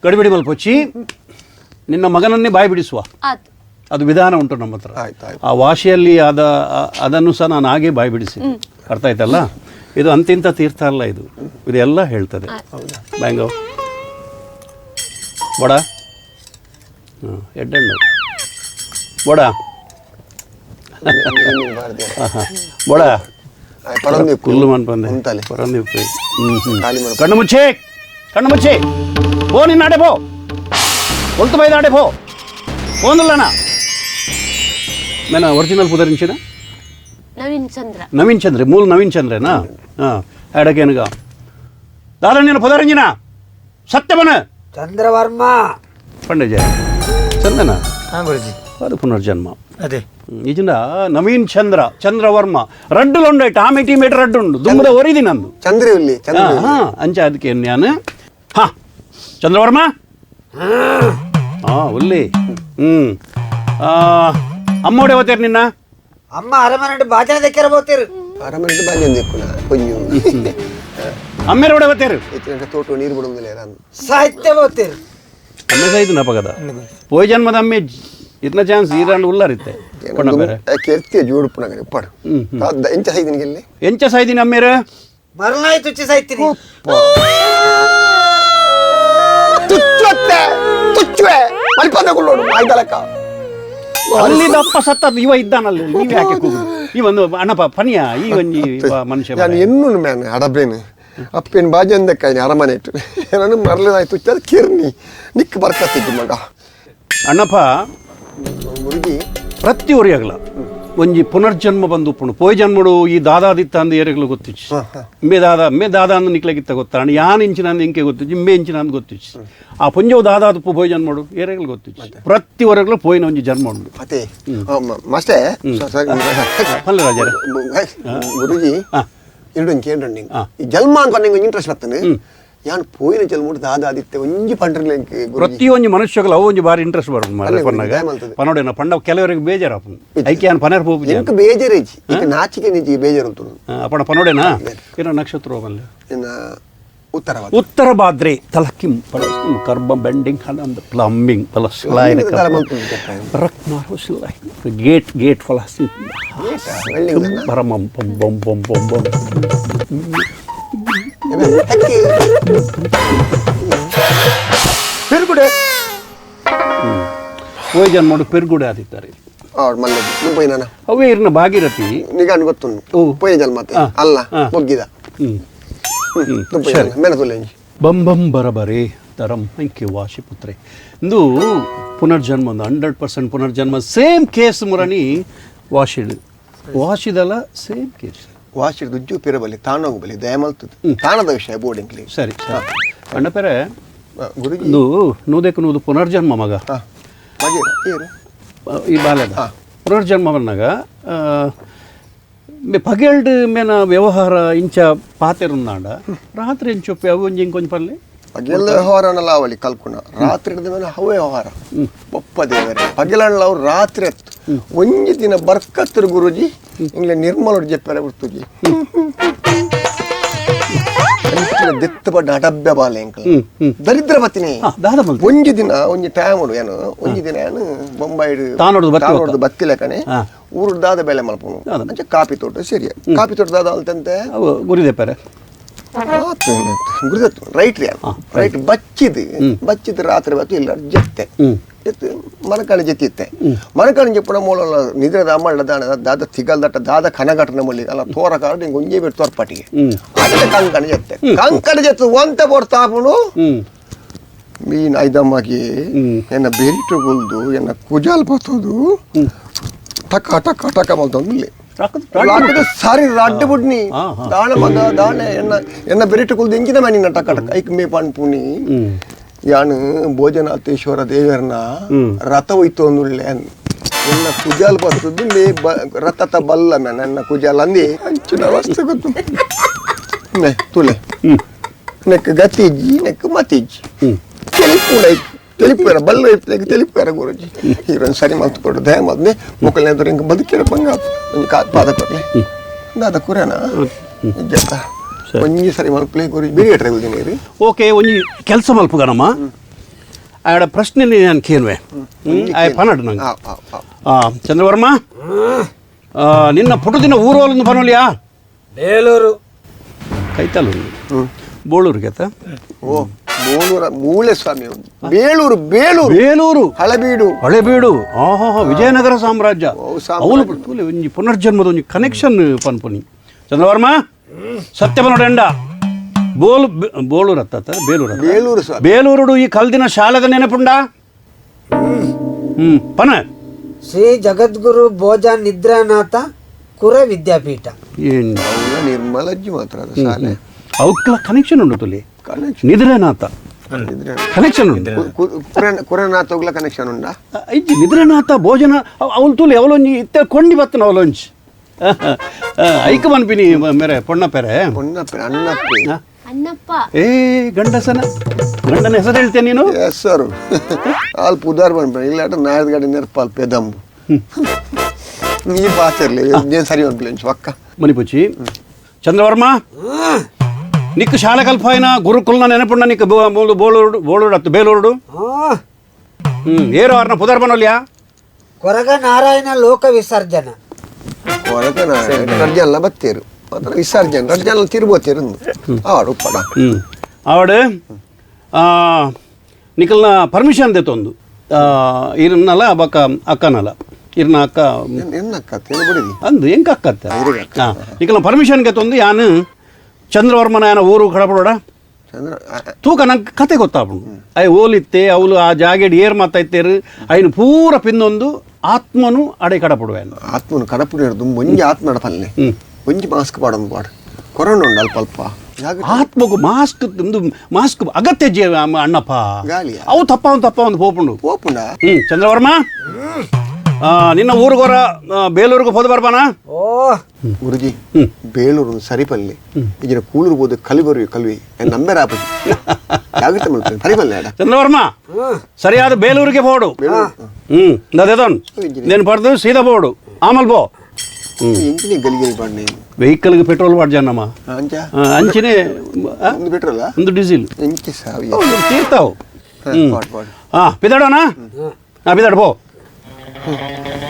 ಗಡಿಬಿಡಿ ಮಲ್ಪೊಚ್ಚಿ ನಿನ್ನ ಮಗನನ್ನೇ ಬಾಯಿ ಬಿಡಿಸುವ ಅದು ವಿಧಾನ ಉಂಟು ನಮ್ಮ ಹತ್ರ. ಆ ವಾಶಿಯಲ್ಲಿ ಆದ ಅದನ್ನು ಸಹ ನಾನು ಹಾಗೆ ಬಾಯಿ ಬಿಡಿಸಿ ಅರ್ಥ ಆಯ್ತಲ್ಲ. ಇದು ಅಂತಿಂತ ತೀರ್ಥ ಅಲ್ಲ, ಇದು ಇದೆಲ್ಲ ಹೇಳ್ತದೆ. ಬ್ಯಾಂಗೋ ಬಡ ಹಾಂ ಎಡ್ಡೆಣ್ಣು ಬಡ ಬಡ ಕುಲ್ಲು ಮನ್ಪಂದೆ ಕಣ್ಣು ಮುಚ್ಚೆ ಕಣ್ಣು ಮುಚ್ಚೆ ಪೋ ನಿನ್ನ ಆಡೆ ಪೋ ಒಲ್ತು ಬೈದ ಆಡೆ ಪೋ ಫೋನಲ್ಲಣ್ಣ ಮೇನ ಒರಿಜಿನಲ್ ಪುದರಿಂಚಿನ ನವೀನ್ ಚಂದ್ರ ನವೀನ್ ಚಂದ್ರ ಮೂಲ ನವೀನ್ ಚಂದ್ರನಾ ಹಾಂ ಎಡಕೇನಗ ದಾದ ನೀನು ಪುದರಿಂಜಿನ ಸತ್ಯವನ ಚಂದ್ರವರ್ಮ ಪಂಡಜ ಚಂದನ ಹಾಂ ಗುರುಜಿ ಅದು ಪುನರ್ಜನ್ಮ ಅದೇ ನಿಜ ನವೀನ್ ಚಂದ್ರ ಚಂದ್ರವರ್ಮ ರಡ್ಡು ಲೊಂಡೈಟ್ ಆಮೆ ಟೀಮೇಟ್ ರಡ್ಡು ಉಂಡು ದುಂಬದ ಒರಿದಿ ನಂದು ಚಂದ್ರ ಇಲ್ಲಿ ಚಂದ್ರ ಹಾಂ ಅಂಚ ಅದಕ್ಕೆ ನಾನು ಹಾಂ ಚಂದ್ರವರ್ಮ ಹಾಂ ಒಲ್ಲಿ ಹ್ಞೂ ಅಮ್ಮೋಡೆ ಹೋಗ್ತೀರಿ ನಿನ್ನ ಅಮ್ಮ ಅರಮನೆ ಬಾಜನ ದಕ್ಕೆರ ಹೋಗ್ತೀರಿ ಅರಮನೆ ಬಾಜನ ದೆಕ್ಕುನ ಪೊಂಜು ಅಮ್ಮೇರ ಒಡೆ ಹೋಗ್ತೀರಿ ಇತ್ತಿನ ತೋಟು ನೀರು ಬಿಡುವುದಿಲ್ಲ ಸಾಹಿತ್ಯ ಹೋಗ್ತೀರಿ ಅಮ್ಮೆ ಸಹಿತ ನಪಗದ ಪೋಯ್ ಜನ್ಮದ ಅಮ್ಮೆ ಇತ್ನ ಚಾನ್ಸ್ ಈರಾಂಡ್ ಉಲ್ಲಾರಿತ್ತೆ ಪೊಣ್ಣ ಬೇರೆ ಕೆರ್ತಿಯ ಜೋಡುಪುನಗರೆ ಪಡು ಎಂಚ ಸೈದಿನ ಗೆಲ್ಲಿ ಎಂಚ ಸಾಯ್ದಿನ ಅಮ್ಮೇರ ಮರನಾಯಿ ತುಚ್ಚಿ ಸಾಯ್ತೀನಿ ತುಚ್ಚುತ್ತೆ ತುಚ್ಚುವೆ ಮಲ್ಪದ ಕುಳ್ಳೋಡು ಆಯ್ತಲಕ್ಕ ಅಲ್ಲಿ ದಪ್ಪ ಸತ್ತದ್ದು ಇವ ಇದ್ದಾನಲ್ಲಿ ನೀವು ಯಾಕೆ ಕೂಗು ಈ ಒಂದು ಅಣ್ಣಪ್ಪ ಪನಿಯ ಈ ಒಂಜಿ ಮನುಷ್ಯ ನಾನು ಎನ್ನು ಮ್ಯಾನ್ ಅಡಬೇನು ಅಪ್ಪೇನು ಬಾಜಂದಕ್ಕಾಯ್ನಿ ಅರಮನೆ ಇಟ್ಟು ನಾನು ಮರಳದಾಯ್ತು ತುಚ್ಚ ಕಿರ್ನಿ ನಿಕ್ ಬರ್ಕತ್ತಿದ್ದು ಮಗ ಅಣ್ಣಪ್ಪ ಗುರುಜಿ ಪ್ರತಿ ಒರಿಯಾಗಲ ಒಂಜಿ ಪುನರ್ಜನ್ಮ ಬಂದು ಉಪ್ಪುಂಡು ಪೋಯ್ ಜನ್ಮಡು ಈ ದಾದಾದಿತ್ತ ಅಂದು ಏರೆಗ್ಲು ಗೊತ್ತಿಚ್ಚು ಮೇ ದಾದಾ ಮೇ ದಾದಾ ಅಂದು ನಿಕ್ಲಗಿತ್ತ ಗೊತ್ತಾ ಅಣ್ಣ ಯಾನ್ ಇಂಚಿನ ಅಂದು ಇಂಕೆ ಗೊತ್ತಿಚ್ಚು ಮೇ ಇಂಚಿನ ಅಂದು ಗೊತ್ತಿಚ್ಚು ಆ ಪುಂಜವು ದಾದಾದುಪ್ಪು ಪೋಯ್ ಜನ್ಮಡು ಏರೆಗ್ಲು ಗೊತ್ತಿಚ್ಚು ಪ್ರತಿ ಒರೆಗ್ಲು ಪೋಯಿನ ಒಂಜಿ ಜನ್ಮ ಉಂಡು ಅದೇ ಮಸ್ತೆ ಪಲ್ಲೆ ರಾಜರೇ ಗುರುಜಿ ಎರಡು ಕೇಂದ್ರ ಈ ಜನ್ಮ ಅಂತ ನಿಂಗೆ ಇಂಟ್ರೆಸ್ಟ್ ಬರ್ತಾನೆ ಯಾನ್ ಪೋಯಿನ ಜನ್ಮಡು ದಾದಾದಿತ್ತೆ ಒಂಜಿ ಪಂಡ್ರಲೆ ಪ್ರತಿಯೊಂದು ಮನುಷ್ಯಗಳು ಅವು ಒಂಜಿ ಬಾರಿ ಇಂಟ್ರೆಸ್ಟ್ ಬರೋದು ಮಾರ್ರೆ ಪನ್ನಾಗ ಪನೋಡೇನ ಪಂಡ ಕೆಲವರಿಗೆ ಬೇಜಾರಾಪುಂಡು ಐಕೆ ಯಾನ್ ಪನೇರ್ ಪೋಪು ಎಂಕ್ ಬೇಜಾರೇಜಿ ಈಗ ನಾಚಿಕೆ ನಿಜಿ ಬೇಜಾರು ಉಂಟು ಅಪ್ಪಣ ಪನೋಡೇನಾ ಏನೋ ನಕ್ಷತ್ರ ಬಲ್ಲೆ ಇನ್ನ ಉತ್ತರ ಉತ್ತರ ಬಾದ್ರೆ ತಲಕಿಂ ಪಲಸ್ತು ಕರ್ಬ ಬೆಂಡಿಂಗ್ ಹಲಂದ ಪ್ಲಂಬಿಂಗ್ ಪಲಸ್ ಲೈನ್ ಗೇಟ್ ಗೇಟ್ ಫಲಸ್ ಬರಮಂ ಬಂ ಬಂ ಬಂ ಬಂ ಬಂ ಪೆರುಗುಡೆ ಓಯ್ ಜನ್ಮಡು ಪೆರುಗುಡೆ ಆದಿತ್ತಾರೆ ಅವೇ ಇರ್ನ ಭಾಗೀರಥಿ ನಿಗಾನ್ ಗೊತ್ತುಂಟು ಪೋಯ ಜನ್ಮತೆ ಅಲ್ಲ ಮೊಗ್ಗಿದ ಬಂ ಬಂ ಬರಬರೆ ತರಂ ಅಂಕೆ ವಾಶಿಪುತ್ರೆ ಇಂದು ಪುನರ್ಜನ್ಮ ಒಂದು 100% ಪುನರ್ಜನ್ಮ ಸೇಮ್ ಕೇಸ್ ಮುರಣಿ ವಾಶಿಡು ವಾಶಿದಲ್ಲ ಸೇಮ್ ಕೇಸ್ ವಾಶಿಡ್ ದುಜ್ಜು ಪಿರಬಲಿ ತಾನೋಗಬಲಿ ದಯಮಲ್ತದು ತಾಣದ ವಿಷಯ ಬೋರ್ಡಿಂಗ್ಲಿ ಸರಿ ಸರಿ ಅಣ್ಣಪೆರೆ ಗುರುಜಿ ಇಂದು ನೂದಕ್ಕೆ ನೂದು ಪುನರ್ಜನ್ಮ ಮಗ ಈ ಬಾಲ್ಯದ ಪುನರ್ಜನ್ಮ ಬಂದಾಗ ಪಗೆಲ್ಡ್ ಮೇನ ವ್ಯವಹಾರ ಇಂಚ ಪಾತೆರುಂದಾಂಡ ರಾತ್ರಿ ಇಂಚೊಪ್ಪಿ ಅವು ಒಂಜಿ ಇಂಕೊಂಜಿ ಪಲ್ಲೆ ಪಗೆಲ ವ್ಯವಹಾರನಲ್ಲ ಅವಳಿ ಕಲ್ಪುಣ ರಾತ್ರಿ ಹಿಡಿದ ಮೇಲೆ ಹವೆ ವ್ಯವಹಾರ ಒಪ್ಪ ದೇವರೇ ಪಗೆಲಣ್ಣ ಅವ್ರು ರಾತ್ರಿ ಎತ್ತು ಒಂಜಿ ದಿನ ಬರ್ಕತ್ತರು ಗುರುಜಿ ಇಂಗ್ಲೆ ನಿರ್ಮಲ ಜಪ್ಪರೆ ಗುರ್ತುಜಿ ದೆತ್ತ ಬಡ್ಡ ಅಡಬ್ಬೆ ಬಾಲೆ ಎಂಕಲ್ ದರಿದ್ರ ಬತ್ತಿನಿ ಒಂಜಿ ದಿನ ಒಂಜಿ ಟೈಮ್ ಉಂಡು ಏನು ಒಂಜಿ ದಿನ ಏನು ಬೊಂಬಾಯಿಡ್ ತಾನೋಡು ಬತ್ತಿಲ್ಲ ಕಣೆ ಊರು ದಾದ ಬೆಳೆ ಮಲ್ಪುನು ಅಂಚೆ ಕಾಪಿ ತೋಟ ಸರಿ ಕಾಪಿ ತೋಟ ದಾದ ಅಲ್ತಂತೆ ಗುರಿದೆ ಪೆರೆ ಗುರಿದತ್ತು ರೈಟ್ ರೀ ರೈಟ್ ಬಚ್ಚಿದ್ ಬಚ್ಚಿದ್ ರಾತ್ರಿ ಬತ್ತು ಇಲ್ಲ ಜತ್ತೆ ಜತ್ತು ಮನಕಾಣಿ ಜತ್ತಿತ್ತೆ ಮನಕಾಣಿ ಜಪ್ಪುನ ಮೂಲ ನಿದ್ರದ ಅಮ್ಮಳ್ಳ ದಾಣ ದಾದ ತಿಗಲ್ ದಟ್ಟ ದಾದ ಕನಗಟನ ಮೊಲಿ ಅಲ್ಲ ತೋರ ಕಾರಣ ಹಿಂಗೆ ಒಂಜೇ ಬಿಟ್ಟು ತೋರ್ಪಾಟಿಗೆ ಅದಕ್ಕೆ ಕಂಕಣ ಜತ್ತೆ ಕಂಕಣ ಜತ್ತು ಒಂತೆ ಬೋರ್ತಾಪುನು ಮೀನ್ ಐದಮ್ಮಗೆ ಎನ್ನ ಬೆರಿಟು ಗುಲ್ದು ಎನ್ನ ಕುಜಾಲ್ ಬತ್ತೋದು ಟಕ ಟಕ ಟಕ ಮಲ್ತೊಂದು ಸಾರಿ ರಡ್ಡು ಬುಡ್ನಿ ದಾಣ ಮಗ ದಾಣ ಎನ್ನ ಎನ್ನ ಬೆರಿಟು ಕುಲ್ದು ಎಂಕಿದ ಮನಿನ ಟಕ ಟಕ ಐಕ್ ಮೇ ಪನ್ಪುನಿ ಯಾನು ಭೋಜನಾಥೇಶ್ವರ ದೇವರನ ರಥ ಹೋಯ್ತು ಅಂದುಳ್ಳೆ ಎನ್ನ ಕುಜಾಲ್ ಬರ್ತದ್ದು ಮೇ ರಥತ ಬಲ್ಲ ಮೇ ನನ್ನ ಕುಜಾಲ್ ಅಂದಿ ಅಂಚಿನ ಅವಸ್ಥೆ ಗೊತ್ತು ನೆ ತುಲೆ ನೆಕ್ ಗತಿಜ್ಜಿ ನೆಕ್ ಮತಿಜ್ಜಿ ತೆಲಿಪುಡ ತೆಲಿಪುರ ಬಲ್ಲ ಇಪ್ಪು ತೆಲಿಪುರ ಗುರುಜಿ ಹೀರೋನ್ ಸರಿ ಮಲ್ತು ಕೊಡು ದಯ ಮದ್ನೆ ಮುಕ್ಕಲ್ನೇ ಇಂಕ ಬದುಕಿರ ಬಂಗ ಒಂಜಿ ಕಾ ಪಾದ ಕೊಡ್ಲಿ ದಾದ ಕುರೇನ ಇಜ್ಜತ್ತ ಒಂಜಿ ಸರಿ ಮಲ್ಪಲೆ ಗುರುಜಿ ಬಿರಿ ಎಟ್ರೆ ಗುಲ್ದಿನಿ ಓಕೆ ಒಂಜಿ ಕೆಲಸ ಮಲ್ಪುಗನಮ್ಮ ಆಡ ಪ್ರಶ್ನೆ ನಾನು ಕೇನ್ವೆ ಆಯ್ ಪನಡು ನಂಗೆ ಚಂದ್ರವರ್ಮ ನಿನ್ನ ಪುಟದಿನ ಊರು ಪನೋಲಿಯಾ ಬೇಲೂರು ಕೈತಲ್ಲೂರು ಬೋಳೂರಿಗೆ ಓ ಬೋಳೂರ ಮೂಳೆ ಸ್ವಾಮಿ ಬೇಲೂರು ಬೇಲೂರು ಬೇಲೂರು ಹಳೆಬೀಡು ಹಳೆಬೀಡು ಆಹಾ ವಿಜಯನಗರ ಸಾಮ್ರಾಜ್ಯ ಅವಳು ಒಂಜಿ ಪುನರ್ಜನ್ಮದ ಒಂಜಿ ಕನೆಕ್ಷನ್ ಪನ್ಪುನಿ ಚಂದ್ರವರ್ಮ ಸತ್ಯ ಪನೋಡೆಂಡ ಬೋಲು ಬೋಳೂರು ಅತ್ತ ಬೇಲೂರು ಬೇಲೂರು ಬೇಲೂರುಡು ಈ ಕಲ್ದಿನ ಶಾಲೆದ ನೆನಪುಂಡ ಪನ ಶ್ರೀ ಜಗದ್ಗುರು ಭೋಜ ನಿದ್ರಾನಾಥ ಕುರ ವಿದ್ಯಾಪೀಠ ಏನು ನಿರ್ಮಲಜ್ಜಿ ಮಾತ್ರ ಅದು ಶಾಲೆ ಅವಕ್ಕೆಲ್ಲ ಕನೆಕ್ಷನ್ ಉಂಟು ತುಲಿ ನಿದ್ರೆನಾಥ ಕನೆಕ್ಷನ್ ಉಂಟು ಕುರನಾಥ ಹೋಗ್ಲ ಕನೆಕ್ಷನ್ ಉಂಡಾ ಇಜ್ಜಿ ನಿದ್ರೆನಾಥ ಭೋಜನ ಅವಳು ತುಲಿ ಅವಳೊಂಜಿ ಇತ್ತ ಕೊಂಡಿ ಬತ್ತನ ಅವಳೊಂಜಿ ಐಕ ಮನ್ಪಿನಿ ಮೇರೆ ಪೊಣ್ಣಪ್ಪೆರೆ ಪೊಣ್ಣಪ್ಪೆ ಅಣ್ಣಪ್ಪೆ Annappa. ಏ ಗಂಡಸನ ಗಂಡನ ಹೆಸರು ಹೇಳ್ತೇನೆ ನೀನು? ಹೆಸರು ಅಲ್ಪ ಉದಾರ ಬಂದ್ಬೇಡ ಇಲ್ಲ ನಾಯ್ದ ಗಾಡಿ ನೆನಪು ಅಲ್ಪ ಎದಂಬು ನೀ ಪಾತಿರ್ಲಿ ಏನು ಸರಿ ಒಂದು ಪಕ್ಕ ಮಣಿಪುಚ್ಚಿ ಚಂದ್ರವರ್ಮ ನಿಕ್ ಶಾಲೆ ಕಲ್ಪಾಯಿನ ಗುರುಕುಲ್ನ ನೆನಪುಣ್ಣ ನಿಕ್ ಬೋಳೂರುಡು ಬೋಳೂರು ಅತ್ತು ಬೇಲೂರುಡು ಏರು ಆರ್ನ ಪುದರ್ ಬನೋಲ್ಯಾ ಕೊರಗ ನಾರಾಯಣ ಲೋಕ ವಿಸರ್ಜನ. ಕೊರಗ ನಾರಾಯಣ ರಡ್ಜಲ್ಲ ಬತ್ತೇರು ಮಾತ್ರ ವಿಸರ್ಜನೆ ರಡ್ಜಲ್ಲ ತಿರುಬೋತೇರು ಆಡು ಪಡ. ಆವಡು ನಿಕಲ್ನ ಪರ್ಮಿಷನ್ ದೇತೊಂದು ಇರ್ನಲ್ಲ ಬಕ್ಕ ಅಕ್ಕನಲ್ಲ ಇರ್ನ ಅಕ್ಕ ಎನ್ನಕ್ಕ ಬಿಡಿದಿ ಅಂದು ಎಂಕ ಅಕ್ಕತ್ತ ನಿಕಲ್ನ ಪರ್ಮಿಷನ್ ತಂದು ಯಾನು ಚಂದ್ರವರ್ಮನ ಯಾನ ಊರು ಕಡಪಡೋಡ ಚಂದ್ರ ತೂಕ ನಂಗೆ ಕತೆ ಗೊತ್ತಾಪುಂಡು ಅಯ್ ಓಲಿತ್ತೆ ಅವಳು ಆ ಜಾಗೆಡ್ ಏರ್ ಮಾತಾಯ್ತೇರು ಅಯ್ನು ಪೂರ ಪಿನ್ನೊಂದು ಆತ್ಮನು ಅಡೆ ಕಡಪಡುವ ಆತ್ಮನು ಕಡಪುಡು ಒಂಜಿ ಆತ್ಮ ನಡಪಲ್ಲೆ ಒಂಜಿ ಮಾಸ್ಕ್ ಪಾಡೊಂದು ಪಾಡು ಕೊರೋನ ಉಂಡು ಅಲ್ಪ ಅಲ್ಪ ಆತ್ಮಗು ಮಾಸ್ಕ್ ಒಂದು ಮಾಸ್ಕ್ ಅಗತ್ಯ ಜೀವ ಅಣ್ಣಪ್ಪ ಅವು ತಪ್ಪ ಒಂದು ತಪ್ಪ ಒಂದು ಪೋಪುಂಡು ಪೋಪುಂಡ. ಚಂದ್ರವರ್ಮ ನಿನ್ನ ಊರುಗೋರ ಬೇಲೂರಿಗೆ ಹೋದ ಬರ್ಬಾನ? ಓ ಗುರುಜಿ ಬೇಲೂರು ಸರಿಪಲ್ಲಿ ಈಗಿನ ಕೂಳೂರು ಬೋದು ಕಲಿಬರು ಕಲ್ವಿ ನಂಬರ್ ಆಪು ಜಾಗ್ರತೆ ಮಾಡ್ತೇನೆ ಸರಿಪಲ್ಲೆ. ಚಂದ್ರವರ್ಮ ಸರಿಯಾದ ಬೇಲೂರಿಗೆ ಪೋಡು. నేను పడదు సీదా పోడు ఆమల్ పో. ವೆಹಿಕಲ್ಗೆ ಪೆಟ್ರೋಲ್ ವಾಡ್ಜನ್ನಮ್ಮ ಅಂಚಿನೇ ಪೆಟ್ರೋಲ್ ಒಂದು ಡೀಸೆಲ್ ತೀರ್ತಾವು. ಹಾಂ ಪಿದಾಡೋಣ ಹಾಂ ಪಿದಾಡು ಪೋ.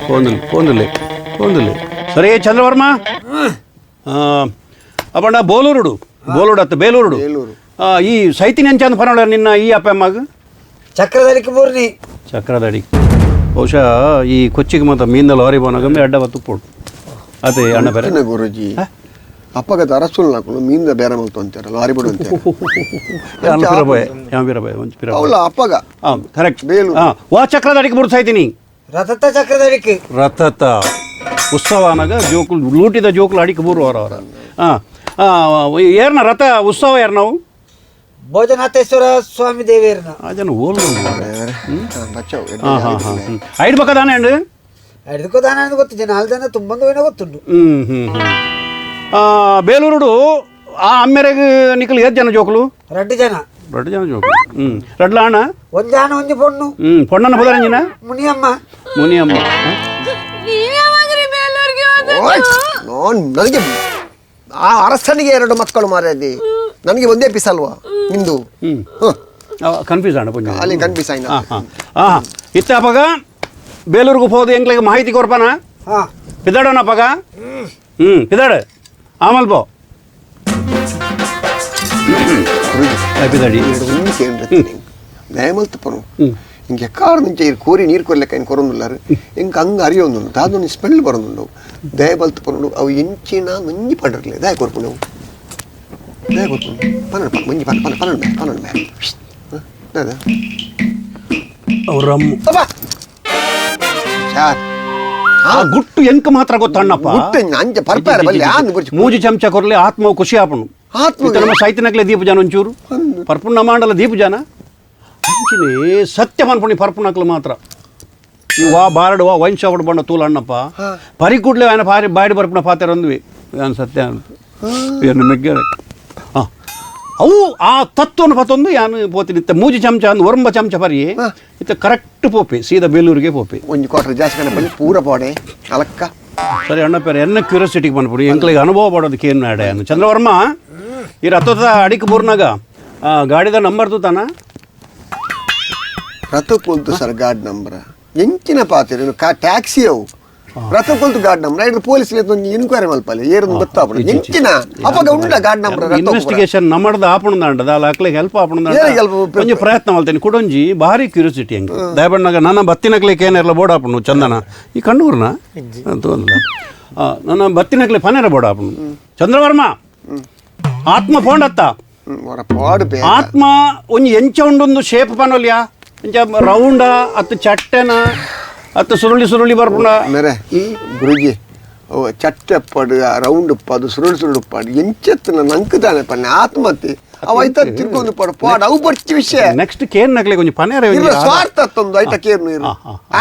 ಪೋಂದುಲ್ಲೆ ಪೋಂದುಲ್ಲೆ ಸರಿ ಚಂದ್ರವರ್ಮ ಅಪ್ಪಂಡ ಬೋಲೂರುಡು ಬೋಲೂಡು ಅತ್ತ ಬೇಲೂರುಡು ಈ ಸೈತಿನ ಅಂಚ ಅಂದ್ ಪನೋಳ ನಿನ್ನ ಈ ಅಪ್ಪ ಅಮ್ಮಗ ಚಕ್ರದಡಿಗೆ ಬೂರ್ನಿ ಚಕ್ರದಡಿ ಬಹುಶಃ ಈ ಕೊಚ್ಚಿಗೆ ಮಾತ್ರ ಮೀನ ಲಾರಿ ಬೋನಗಮ್ಮೆ ಅಡ್ಡ ಬತ್ತು ಪೋಡು ಅದೇ ಅಣ್ಣ ಬೇರೆ ಗುರುಜಿ ಅಪ್ಪಗ ಅರಸುಲ್ ನಾಕುಲು ಮೀನ್ದ ಬೇರೆ ಮಲ್ತು ಅಂತಾರೆ ಲಾರಿ ಬಿಡು ಅಂತಾರೆ. ಅವಳ ಅಪ್ಪಗ ಕರೆಕ್ಟ್ ಬೇಲೂರು ವಾ ಚಕ್ರದಡಿಗೆ ಬುರ್ಸಾ ಸೈತಿನಿ ರಥತ ಚಕ್ರದಡಿಗೆ ರಥತ ಉತ್ಸವನಾಗ ಜೋಕುಲು ಲೂಟಿದ ಜೋಕುಲು ಅಡಿಕೆ ಬೂರು ಅವರ ಹಾಂ ಏರ್ನ ರಥ ಉತ್ಸವ ಯಾರು ನಾವು ಭೋಜನಾಥೇಶ್ವರ ಸ್ವಾಮಿ ದೇವೇರ್ನ ಆ ಜನ ಓಲ್ ಹಾಂ ಹಾಂ ಹಾಂ ಐದು ಪಕ್ಕ ದಾನೆ ಅಂಡು ಐದಕ್ಕೂ ದಾನ ಅಂತ ಗೊತ್ತು ಜನ ನಾಲ್ಕು ಜನ ತುಂಬ ಏನೋ ಗೊತ್ತುಂಟು. ಹ್ಞೂ ಹ್ಞೂ ಹ್ಞೂ ಬೇಲೂರುಡು ಆ ಅಮ್ಮೆರೆಗ್ ನಿಕಲ್ ಏತ್ ಜನ ಜೋಕುಲು? ರಡ್ಡು ಜನ. ರಡ್ಡು ಜನ ಜೋಕುಲು. ಹ್ಞೂ ರಡ್ಲ ಅಣ್ಣ ಒಂದು ಜನ ಒಂದು ಪೊಣ್ಣು. ಹ್ಞೂ ಪೊಣ್ಣನ ಪುದರಂಜಿನ ಮುನಿಯಮ್ಮ. ಮುನಿಯಮ್ಮ ನನಗೆ ಆ ಅರಸನಿಗೆ ಎರಡು ಮಕ್ಕಳು ಮಾರಾದಿ ನನಗೆ ಒಂದೇ ಪೀಸ್ ಅಲ್ವಾ ನಿಂದು? ಹ್ಞೂ ಕನ್ಫ್ಯೂಸ್ ಅಣ್ಣ ಪುಣ್ಯ ಅಲ್ಲಿ ಕನ್ಫ್ಯೂಸ್ ಆಯ್ನ. ಹಾಂ ಹಾಂ ಹಾಂ ಇತ್ತ ಅಪ್ಪಗ ಬೇಲೂರಿಗೆ ಹೋದ ಎಂಕ್ಲಿಗೆ ಮಾಹಿತಿ ಕೊರ್ಪಾನ ಹಾಂ ಪಿದಾಡೋಣ ಅಪ್ಪಗ. ಹ್ಞೂ ಪಿದಾಡ ಆಮಲ್ ಪೋ ಪಿದಾಡಿ ದಯಮಲ್ತು ಪನು ಇಂಕೆ ಕಾರ್ ಮುಂಚೆ ಕೋರಿ ನೀರು ಕೊರ್ಲೆಕ್ಕ ಏನು ಕೊರೊಂದುಲ್ಲಾರು ಎಂಕ ಹಂಗೆ ಅರಿಯೊಂದುಂಡು ದಾದೊಂದು ಸ್ಮೆಲ್ ಬರೊಂದುಂಡು ದಯಬಲ್ತು ಪನುಡು ಅವು ಎಂಚಿನ ಮಂಜಿ ಪಡರ್ಲೆ ದಯ ಕೊರ್ಪುಂಡು ದಯ ಕೊರ್ಪುಂಡು ಪನ್ನೊಂಡು ಮಂಜಿ ಪನ್ನ ಪನ್ನ ಪನ್ನೊಂಡು ಬೇ ಪನ್ನೊಂಡು ಬೇ ದಾದ ಅವ್ರಮ್ಮ ಚಾರ್ ಆ ಗುಟ್ಟು ಎಂಕ ಮಾತ್ರ ಗೊತ್ತಣ್ಣಪ್ಪ ಗುಟ್ಟು ಅಂಚೆ ಪರ್ಪಾರ ಬಲ್ಲಿ ಆಂದು ಗುರ್ಚಿ ಮೂಜಿ ಚಮಚ ಕೊರ್ಲೆ ಆತ್ಮ ಖುಷಿ ಆಪುಂಡು ಆತ್ಮ ನಮ್ಮ ಸೈತಿನಕ್ಲೆ ದೀಪ ಜನ ಒಂಚೂರು ಪರ್ಪುಣ್ಣ ಮಂಡಲ ದೀಪ ಜನ ಅಂಚಿನೇ ಸತ್ಯ ಪನ್ಪುಣಿ ಪರ್ಪುಣಕ್ಲು ಮಾತ್ರ ಈ ವಾ ಬಾರಡು ವಾ ವೈನ್ ಶಾಪ್ ಬಂಡ ತೂಲ ಅಣ್ಣಪ್ಪ ಪರಿ ಕೂಡ್ಲೆ ఆయన ಪಾರಿ ಬಾಡಿ ಬರ್ಪುಣ ಪಾತ್ರ ಅಂದ್ವಿ ಏನು ಸತ್ಯ ಏನು ಮೆಗ್ಗೆ ಹಾಂ ಅವು ಆ ತತ್ವನ ಪತ್ತೊಂದು ಯಾನು ಪೋತಿನ ಇತ್ತ ಮೂಜಿ ಚಮಚ ಅಂದ್ ಒರಂಬ ಚಮಚ ಪರಿ ಇತ್ತ ಕರೆಕ್ಟ್ ಪೋಪೆ ಸೀದಾ ಬೇಲೂರಿಗೆ ಪೋಪೆ ಒಂಜಿ ಕ್ವಾರ್ಟರ್ ಜಾಸ್ತಿ ಕಣ ಬಲ್ಲಿ ಪೂರ ಪೋಡೆ ಅಲಕ್ಕ ಸರಿ ಅಣ್ಣಪ್ಪ ಎನ್ನ ಕ್ಯೂರಿಯಾಸಿಟಿಗೆ ಬಂದ್ಬಿಡಿ ಎಂಕ್ಲಿಗೆ ಅನುಭವ ಪಡೋದಕ್ಕೆ ಏನು ನಾಡೆ ಚಂದ್ರವರ್ಮ ಈ ರಥದ ಅಡಿಕೆ ಬೂರ್ನಾಗ ಗಾಡಿದ ನಂಬರ್ ತೂತಾನ ರಥ ಕೊಲ್ತು ಸರ್ ಗಾಡಿ ನಂಬರ್ ಎಂಚಿನ ಪಾತ್ರ ಟ್ಯಾಕ್ಸಿ ಅವು ರಥ ಕೊಲ್ತು ಗಾಡಿ ನಂಬರ್ ಐದು ಪೊಲೀಸ್ ಒಂಜಿ ಇನ್ಕ್ವೈರಿ ಮಲ್ಪಲೆ ಏರು ಗೊತ್ತಾಪುಂಡು ಎಂಚಿನ ಅಪಗ ಉಂಡ ಗಾಡಿ ನಂಬರ್ ರಥ ಇನ್ವೆಸ್ಟಿಗೇಷನ್ ನಮ್ಮಡ್ದ ಆಪಣದಾಂಡದ ಅಲ್ಲ ಅಕ್ಲೆಗೆ ಹೆಲ್ಪ್ ಆಪಣದಾಂಡ ಏರಿಗೆ help ಒಂಜಿ ಪ್ರಯತ್ನ ಮಲ್ತೇನೆ ಕುಡೊಂಜಿ ಭಾರಿ ಕ್ಯೂರಿಯಾಸಿಟಿ ಹಂಗೆ ದಯಬಣ್ಣಾಗ ನನ್ನ ಬತ್ತಿನಕ್ಲೆಗೆ ಏನಿರಲ್ಲ ಬೋರ್ಡ್ ಆಪುಂಡು ಚಂದನ ಈ ಕಣ್ಣೂರ್ನ ಅಂತ ನನ್ನ ಬತ್ತಿನಕ್ಲೆ ಪನೇರ ಬೋರ್ಡ್ ಆಪುಂಡು ಚಂದ್ರವರ್ಮ ಆತ್ಮ ಫೋಂಡತ್ತ ಆತ್ಮ ಒಂಜಿ ಎಂಚ ಉಂಡೊಂದು ಶೇಪ್ ಪನೊಲ್ಯಾ ಎಂಚ ರೌಂಡ ಅತ್ತು ಚಟ್ಟೆನ ಅತ್ತು ಸುರುಳಿ ಸುರುಳಿ ಬರ್ಪುಂಡ ಮೇರೆ ಗುರುಜಿ ಓ ಚಟ್ಟೆಪ್ಪಡು ರೌಂಡ್ ಉಪ್ಪದು ಸುರುಳು ಸುರುಳು ಉಪ್ಪಾಡು ಎಂಚೆತ್ತನ ನಂಕು ತಾನೆ ಪನ್ನೆ ಆತ್ಮಹತ್ಯೆ ಅವ ಐತ ತಿರ್ಕೊಂಡು ಪಡ ಪಾಡ ಅವು ಬರ್ಚಿ ವಿಷಯ ನೆಕ್ಸ್ಟ್ ಕೇನ್ ನಕಲೆ ಕೊಂಚ ಪನೇರ ಇಲ್ಲ ಸ್ವಾರ್ಥ ತಂದು ಐತ ಕೇರ್ನು ಇರು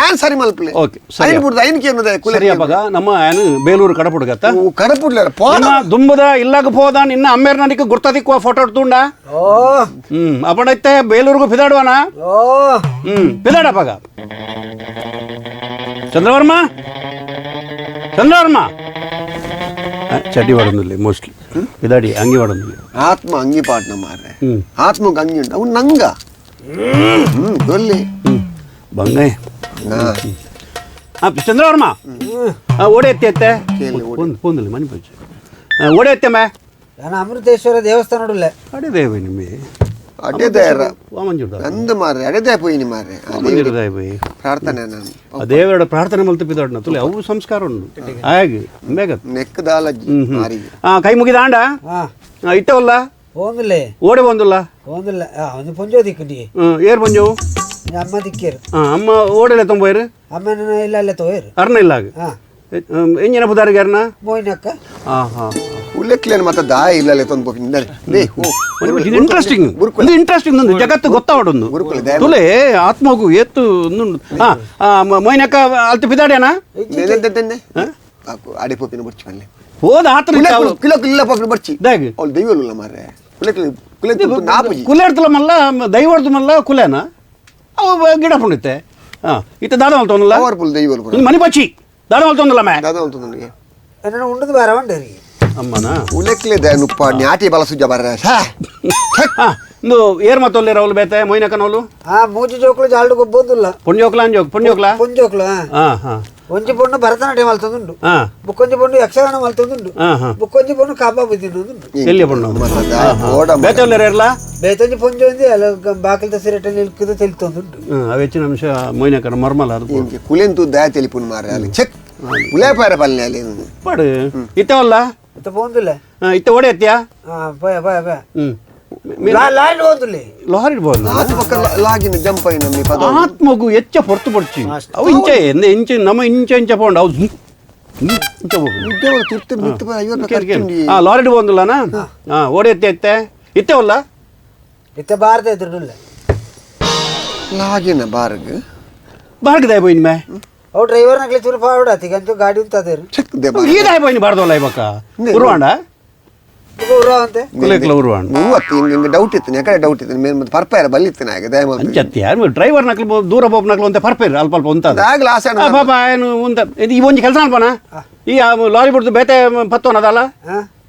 ಆನ್ ಸರಿ ಮಲ್ಪಲೆ ಓಕೆ ಸರಿ ಐನ್ ಬುಡ್ದು ಐನ್ ಕೇರ್ನು ಕುಲೆ ಸರಿ ಅಪ್ಪಗ ನಮ್ಮ ಆನ್ ಬೇಲೂರು ಕಡಪುಡುಗತ್ತ ಕಡಪುಡ್ಲ ಪೋಡ ದುಂಬದ ಇಲ್ಲಾಗ ಪೋದ ನಿನ್ನ ಅಮ್ಮೇರ್ ನನಗೆ ಗುರ್ತದಿಕ್ಕುವ ಫೋಟೋ ತುಂಡ ಓ ಅಪ್ಪಡೈತೆ ಬೇಲೂರಿಗೂ ಪಿದಾಡುವನ ಓ ಪಿದಾಡಪ್ಪಗ ಚಂದ್ರವರ್ಮ ಚಂದ್ರವರ್ಮ ಚಡ್ಡಿ ವಾಡೊಂದಿಲ್ಲ ಮೋಸ್ಟ್ಲಿ ಪಿದಾಡಿ ಅಂಗಿ ವಾಡೊಂದಿಲ್ಲ ಆತ್ಮ ಅಂಗಿ ಪಾಟ್ನ ಮಾರ್ರೆ ಆತ್ಮಕ್ಕೆ ಅಂಗಿ ಉಂಟು ಅವ್ನು ನಂಗ ಗೊಲ್ಲಿ ಬಂಗೈ ಚಂದ್ರವರ್ಮ ಓಡೆ ಎತ್ತಿ ಎತ್ತೆ ಪೂಂದಿಲ್ಲ ಮನೆ ಪೂಜೆ ಓಡೆ ಎತ್ತೆ ಮೇ ನಾನು ಅಮೃತೇಶ್ವರ ದೇವಸ್ಥಾನ ನೋಡಲ್ಲ ಅಡೆ ದೇವ ನಿಮ್ಮೆ ಅಡೆದಾಯ ವಾಮಂಜುಡ ಅಂದ ಮಾರ್ರೆ ಅಡೆದಾಯ ಪೋಯಿನಿ ಮಾರ್ರೆ ವಾಮಂಜುಡದಾಯ ಪೋಯಿ ಪ್ರಾರ್ಥನೆ ನಾನು ಆ ದೇವರ ಪ್ರಾರ್ಥನೆ ಮಲ್ತು ಪಿದಾಡ್ನ ತುಲೆ ಅವು ಸಂಸ್ಕಾರ ಉಂಡು ಆಗ ಬೇಗ ನೆಕ್ ದಾಲಜ್ಜಿ ಮಾರಿಗೆ ಕೈ ಮುಗಿದಾಂಡ ಇಟ್ಟವಲ್ಲ ಹೋಗಿಲ್ಲ ಓಡೆ ಬಂದಿಲ್ಲ ಹೋಗಿಲ್ಲ ಒಂದು ಪೊಂಜೋ ದಿಕ್ಕುಂಡಿ ಏರ್ ಪೊಂಜೋ ಅಮ್ಮ ದಿಕ್ಕೇರು ಅಮ್ಮ ಓಡೆಲ್ಲ ತೊಂಬೋಯ್ರು ಅಮ್ಮ ಇಲ್ಲ ಅಲ್ಲೇ ತೋಯ್ರು ಅರ್ನ ಇಲ್ಲ ಎಂಜಿನ ಪುದಾರಿಗೆ ಅರ್ನ ಮೋಯಿನಕ್ಕ ಹಾಂ ಹಾಂ ಉಲ್ಲೆಕ್ಲೇನು ಮತ್ತೆ ದಾಯ ಇಲ್ಲ ತೊಂದು ಇಂಟ್ರೆಸ್ಟಿಂಗ್ ಇಂಟ್ರೆಸ್ಟಿಂಗ್ ಒಂದು ಜಗತ್ತು ಗೊತ್ತಾವಡೊಂದು ತುಲೆ ಆತ್ಮಗು ಏತ್ತು ಮೈನಕ್ಕ ಅಲ್ತು ಪಿದಾಡ್ಯಾನ ಅಡೆ ಪೋಪಿನ ಬರ್ಚಿ ಪಲ್ಲೆ ಹೋದ ಆತ್ರ ಕಿಲೋ ಇಲ್ಲ ಪೋಪಿನ ಬರ್ಚಿ ಅವಳು ದೈವಲ್ಲ ಮಾರ್ರೆ ಕುಲೆ ನಾಪುಜಿ ಕುಲೆ ಮಲ್ಲ ದೈವಡ್ದು ಮಲ್ಲ ಕುಲೆನಾ ಅವು ಗಿಡ ಪುಂಡಿತ್ತೆ ಹಾಂ ಇತ್ತ ದಾದ ಮಲ್ತವನಲ್ಲ ಪವರ್ಫುಲ್ ದೈವಲ್ ಮನಿ ಬಚ್ಚಿ ದಾದ ಮಲ್ತೊಂದಲ್ಲ ಮೇ ದಾದ ಮಲ್ತೊಂದನಿಗೆ ನನ್ನ ಉಂಡದು ಬಾರ ಉಂಡರಿ ಅಮ್ಮನ ಉಲೆಕ್ಲೆ the ನುಪ್ಪ ನ್ಯಾಟಿ ಬಲ ಸುಜ ಬರ್ರೆ ಇಂದು ಏರ್ ಮತ್ತೊಲ್ಲೆ ರೌಲ್ ಬೇತೆ ಮೊಯ್ನಕನೋಲು ಆ ಮೂಜಿ ಜೋಕುಲು ಜಾಲ್ಡು ಗೊಬ್ಬೊಂದುಲ್ಲ ಪೊಂಜೋಕ್ಲ ಅಂಜೋಕ್ ಪೊಂಜೋಕ್ಲ ಪೊಂಜೋಕ್ಲ ಹಾಂ ಹಾಂ ಒಂಜಿ ಪೊಣ್ಣು ಭರತನಾಟ್ಯ ಮಲ್ತೊಂದುಂಡು ಬುಕ್ಕೊಂಜಿ ಪೊಣ್ಣು ಯಕ್ಷಗಾನ ಮಲ್ತೊಂದುಂಡು ಬುಕ್ಕೊಂಜಿ ಪೊಣ್ಣು ಕಾಬಾ ಬುದ್ಧಿನೊಂದುಂಡು ಎಲ್ಲಿ ಪೊಣ್ಣು ಬೇತೆ ಒಲ್ಲೆರ ಇರ್ಲ ಬೇತೊಂಜಿ ಪೊಂಜಿ ಒಂಜಿ ಅಲ್ಲ ಬಾಕಿಲ್ದ ಸಿರಟೆ ನಿಲ್ಕದ ತೆಲಿತೊಂದುಂಡು ಅವು ಹೆಚ್ಚಿನ ಅಂಶ ಮೊಯ್ನಕನ ಮರ್ಮಲ ಅದು ಕುಲೆಂತು ದಯ ತೆಲಿಪುನ್ ಮಾರ್ರೆ ಅಲ್ಲಿ ಚೆಕ್ ಉಲೇಪಾರ ಪಲ್ಲೆ ಅಲ್ಲಿ ಪಾಡು ಇತ್ತವಲ್ಲ ಇತ್ತ ಪೋಂದುಲ್ಲ ಇತ್ತ ಓಡೆ ಎತ್ತಿಯಾ ಪೋಯ ಪೋಯ ಪೋಯ ಹ್ಞೂ ಲಾರಿ ಹೋದುಲ್ಲಿ ಲಾರಿ ಬೋದು ಆತ್ಮಕ ಲಾಗಿನ ಜಂಪ್ అయిన మీ ಪದ ಆತ್ಮಗು ಹೆಚ್ಚ ಹೊರತು ಪಡ್ಚಿ ಅವು ಇಂಚ ಇಂಚ ನಮ್ಮ ಇಂಚ ಇಂಚ ಪೋಂಡು ಅವು ಇಂಚ ಹೋಗು ಲಾರಿ ಬಂದಿಲ್ಲನಾ ಹಾಂ ಓಡಿ ಎತ್ತೆ ಎತ್ತೆ ಇತ್ತೇವಲ್ಲ ಇತ್ತೆ ಬಾರದ ಎದುರುಲ್ಲ ಲಾಗಿನ ಬಾರ್ಗ್ ಬಾರ್ಗ್ ದಾಯ್ ಬೋಯಿನ್ ಮೇ ಅವು ಡ್ರೈವರ್ ನಕಲಿ ಚೂರು ಫಾರ್ವರ್ಡ್ ಆತಿಗಂಚು ಗಾಡಿ ಉಂತಾದೇರು ಚೆಕ್ they ಈ ದಾಯ್ ಬೋಯಿನ್ ಬಾರ್ದವಲ್ಲ ಇವಾಗ ಉರ್ವಾಂಡ ಡೌಟ್ ಇತ್ತು ಯಾಕಡೆ ಡೌಟ್ ಇತ್ತು ಮೇನ್ ಮತ್ತೆ ಪರ್ಪೇರ ಬಲ್ಲಿತ್ತು ನಾಗ ದಯ ಅಂಚತ್ತಿ ಯಾರು ಡ್ರೈವರ್ ನಕಲು ದೂರ ಬೋಪ್ ನಕಲು ಅಂತ ಪರ್ಪೇರ್ ಅಲ್ಪ ಅಲ್ಪ ಉಂತ ಆಗಲ ಆಸೆ ಪಾಪ ಏನು ಉಂತ ಇದು ಈ ಒಂಜಿ ಕೆಲಸ ಅನ್ಪನ ಈ ಲಾರಿ ಬಿಡ್ದು ಬೇತೆ ಪತ್ತೋನದಲ್ಲ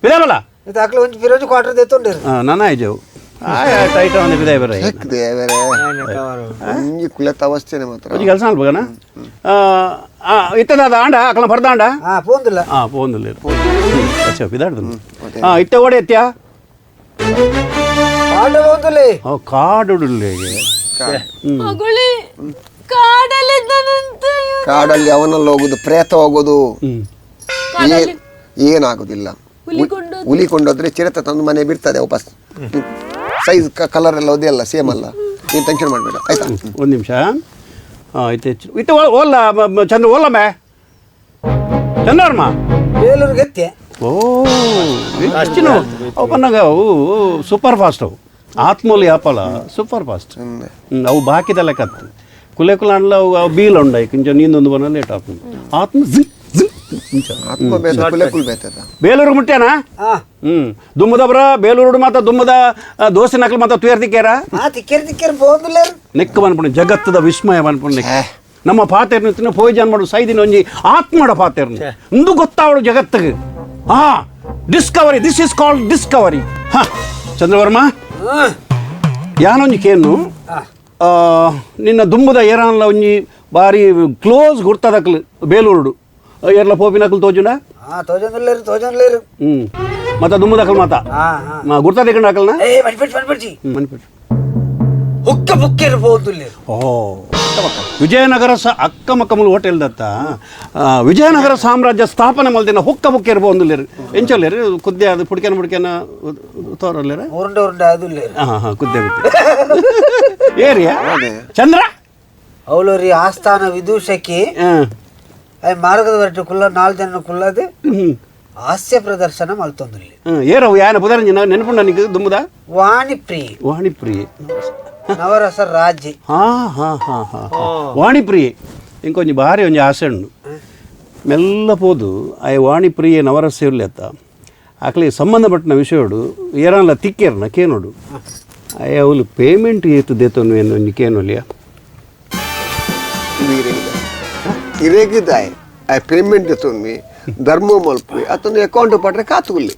ಪಿದಾರಲ್ಲ ಇದು ಹಾಕ್ಲು ಒಂಜಿ ಫಿರೋಜ್ ಕ್ವಾರ್ಟರ್ ದೇತೊಂಡಿರು ನಾನ ಆಯ್ಜವು ಟೈಟ್ ಒಂದು ಪಿದಾಯ ಬೇರೆ ಬೇರೆ ಒಂಜಿ ಕುಲತ ಅವಸ್ಥೆನೆ ಮಾತ್ರ ಒಂಜಿ ಕೆಲಸ ಅನ್ಪಗನ ಇತ್ತದ ಆಂಡ ಅಕಲ ಬರ್ದಾಂಡ ಪೋಂದಿಲ್ಲ ಹಾಂ ಪೋಂದಿಲ್ಲ ಅಚ್ಚ ಪಿದಾಡ್ದು ಹಾಂ ಇತ್ತೆ ಓಡಿ ಎತ್ತ್ಯಾ ಕಾಡು ಪೋಂದಿಲ್ಲ ಕಾಡುಡಲ್ಲಿ ಮಗುಳಿ ಕಾಡಲ್ಲಿದ್ದಾನಂತೆ ಕಾಡಲ್ಲಿ ಅವನಲ್ಲಿ ಹೋಗುದು ಪ್ರೇತ ಹೋಗೋದು ಏನಾಗುದಿಲ್ಲ ಹುಲಿ ಕೊಂಡೋದ್ರೆ ಚಿರತೆ ತಂದು ಮನೆ ಬಿಡ್ತದೆ ವಾಪಸ್ ಸೈಜ್ ಕಲರ್ ಎಲ್ಲ ಅದೇ ಅಲ್ಲ ಸೇಮ್ ಅಲ್ಲ ನೀನು ಟೆನ್ಷನ್ ಮಾಡಬೇಡ ಆಯ್ತಾ ಒಂದು ನಿಮಿಷ ಆಯ್ತು ಹೆಚ್ಚು ಇತ್ತು ಓಲ್ಲ ಚಂದ್ರ ಓಲ್ಲ ಮೇ ಚಂದ್ರವರ್ಮ ಬೇಲೂರಿಗೆ ಎತ್ತೆ ಓ ಹೆಚ್ಚಿನ ಅವು ಪನ್ನಾಗ ಅವು ಸೂಪರ್ ಫಾಸ್ಟ್ ಅವು ಆತ್ಮೂಲಿ ಯಾಪಲ ಸೂಪರ್ ಫಾಸ್ಟ್ ಅವು ಬಾಕಿದ ಲೆಕ್ಕತ್ತು ಕುಲೆ ಕುಲ ಅನ್ಲ ಅವು ಬೀಲ್ ಉಂಡಾಯಿ ಕೊಂಚ ನೀಂದೊಂದು ಬನ ಲೇಟ್ ಆಪುಂಡು ಆತ್ಮ ಝಿಂಕ್ ಝಿಂಕ್ ಆತ್ಮ ಬೇತ ಕುಲೆ ಕುಲ್ ಬೇತದ ಬೇಲೂರು ಮುಟ್ಟ್ಯಾನ ದುಮ್ಮದಬ್ರ ಬೇಲೂರು ಮಾತ ದುಮ್ಮದ ದೋಸೆ ನಕಲು ಮಾತ ತುಯರ್ ತಿಕ್ಕೇರ ತಿಕ್ಕೇರ್ ತಿಕ್ಕೇರ್ ಪೋಂದಿಲ್ಲ ನೆಕ್ ಮನ್ಪುಂಡು ಜಗತ್ತದ ವಿಸ್ಮಯ ಮನ್ಪುಂಡು ನಮ್ಮ ಪಾತೆರ್ನು ತಿನ್ನ ಪೋಯ್ಜನ್ ಮಾಡು ಸೈದಿನ ಒಂಜಿ ಆತ್ಮಡ ಪಾತೆರ್ನು ಇಂದು ಗೊತ್ತಾವಡು ಜಗತ್ತಿಗೆ ಹಾ discovery this is called discovery ಹಾ ಚಂದ್ರವರ್ಮ ಯಾನೊಂಜಿ ಕೇನು ನಿನ್ನ ದುಂಬುದ ಏರಾನ್ಲ ಒಂಜಿ ಬಾರಿ ಕ್ಲೋಸ್ ಗುರ್ತದಕ್ಲು ಬೇಲೂರುಡು ಏರ್ಲ ಪೋಪಿನಕ್ಲು ತೋಜುಂಡ ತೋಜೊಂದಿಲ್ಲೇರು ತೋಜೊಂದಿಲ್ಲೇರು ಮತ್ತ ದುಂಬುದಕ್ಲು ಮಾತ ಗುರ್ತದ ಅಕಲ್ನ ಮನ್ಪಿಟ್ಟು ಹುಕ್ಕ ಬುಕ್ಕೇರು ಪೋಂದುಲ್ಲೇರು ಓ ವಿಜಯನಗರ ಸ ಅಕ್ಕ ಮಕ್ಕಮುಲು ಹೋಟೆಲ್ ದತ್ತ ವಿಜಯನಗರ ಸಾಮ್ರಾಜ್ಯ ಸ್ಥಾಪನೆ ಮಲ್ದಿನ ಹುಕ್ಕ ಬುಕ್ಕೇರು ಪೋಂದುಲ್ಲೇರು ಎಂಚೊಲ್ಲೇರು ಕುದ್ದೆ ಅದು ಪುಡ್ಕೆನ ಪುಡ್ಕೆನ ತೋರಲ್ಲೇರ ಉರುಂಡೆ ಉರುಂಡೆ ಅದುಲ್ಲೇರು ಹಾಂ ಹಾಂ ಕುದ್ದೆ ಕುದ್ದೆ ಏರಿಯಾ ಚಂದ್ರ ಅವಲೋರಿ ಆಸ್ಥಾನ ವಿದೂಷಕಿ ಮಾರ್ಗದ ಹೊರಟು ಕುಲ್ಲ ನಾಲ್ಕು ಜನ ಕುಲ್ಲದು ಹಾಸ್ಯ ಪ್ರದರ್ಶನ ಮಲ್ತೊಂದುಲ್ಲೆ ಏರವು ಯಾನ ಪುದರಂಜನ ನೆನಪುಂಡ ನಿಂಗೆ ದುಮ್ಮದ ವಾಣಿಪ್ರಿಯ ವಾಣಿಪ್ರಿಯೆ ನವರಸ ರಾಜ್ಯ ಹಾ ಹಾ ಹಾ ಹಾ ವಾಣಿಪ್ರಿಯೆ ಇಂಕೊಂಜಿ ಭಾರಿ ಒಂಜಿ ಆಸೆ ಉಂಡು ಮೆಲ್ಲ ಪೋದು ಆಯ್ ವಾಣಿಪ್ರಿಯೆ ನವರಸ ಇರ್ಲೆತ್ತ ಆಕಲಿ ಸಂಬಂಧಪಟ್ಟಿನ ವಿಷಯಡು ಏರಲ್ಲ ತಿಕ್ಕೇರ್ನ ಕೇನೋಡು ಅಯ್ಯ ಅವಳು ಪೇಮೆಂಟ್ ಏತು ದೇತನು ಏನು ಒಂಜಿ ಕೇನೋಲಿಯ ಇರೇಗಿದಾಯ್ ಆ ಪೇಮೆಂಟ್ ತೊಂದು ಧರ್ಮ ಮಲ್ಪಿ ಅತೊಂದು ಅಕೌಂಟ್ ಪಟ್ರೆ ಕಾತುಗುಲ್ಲಿ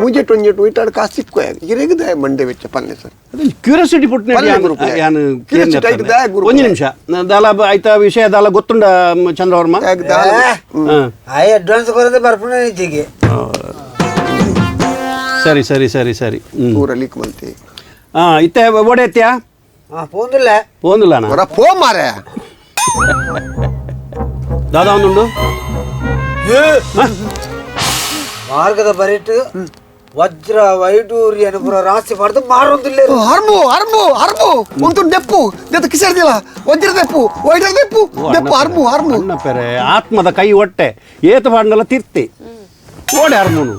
ಮುಂಜೆಟ್ ಒಂಜೆಟ್ ಇಟ್ಟಾಡು ಕಾಸು ಸಿಕ್ಕೋಯ ಇರೇಗಿದಾಯ್ ಮಂಡೆ ವೆಚ್ಚ ಪಲ್ಲೆ ಸರ್ ಕ್ಯೂರಿಯಾಸಿಟಿ ಪುಟ್ಟನೆ ಒಂದು ನಿಮಿಷ ದಾಲ ಆಯ್ತಾ ವಿಷಯ ದಾಲ ಗೊತ್ತುಂಡ ಚಂದ್ರವರ್ಮ ಆಯ್ ಅಡ್ವಾನ್ಸ್ ಕೊರದೆ ಬರ್ಪುಣ ನಿಜಿಗೆ ಸರಿ ಸರಿ ಸರಿ ಸರಿ ಪೂರ ಲೀಕ್ ಮಲ್ತಿ ಹಾಂ ಇತ್ತೆ ಓಡೈತ್ಯಾ ಪೋಂದಿಲ್ಲ ಪೋಂದಿಲ್ಲ ಪೋ ಮಾರೆ ದಾದಾ ಒಂದುಂಡು ಮಾರ್ಗದ ಬರಿಟ್ಟು ವಜ್ರ ವೈಡೂರಿ ಅನುಪುರ ರಾಶಿ ಮಾಡ್ದು ಮಾರೊಂದಿಲ್ಲ ಹರ್ಮು ಹರ್ಮು ಹರ್ಮು ಒಂದು ದೆಪ್ಪು ದೆತ್ತ ಕಿಸರ್ದಿಲ್ಲ ವಜ್ರ ದೆಪ್ಪು ವೈಡ್ರ ದೆಪ್ಪು ದೆಪ್ಪು ಹರ್ಮು ಹರ್ಮು ಅಣ್ಣ ಪೆರೆ ಆತ್ಮದ ಕೈ ಹೊಟ್ಟೆ ಏತ ಪಾಂಡಲ ತಿರ್ತಿ ಓಡೆ ಹರ್ಮುನು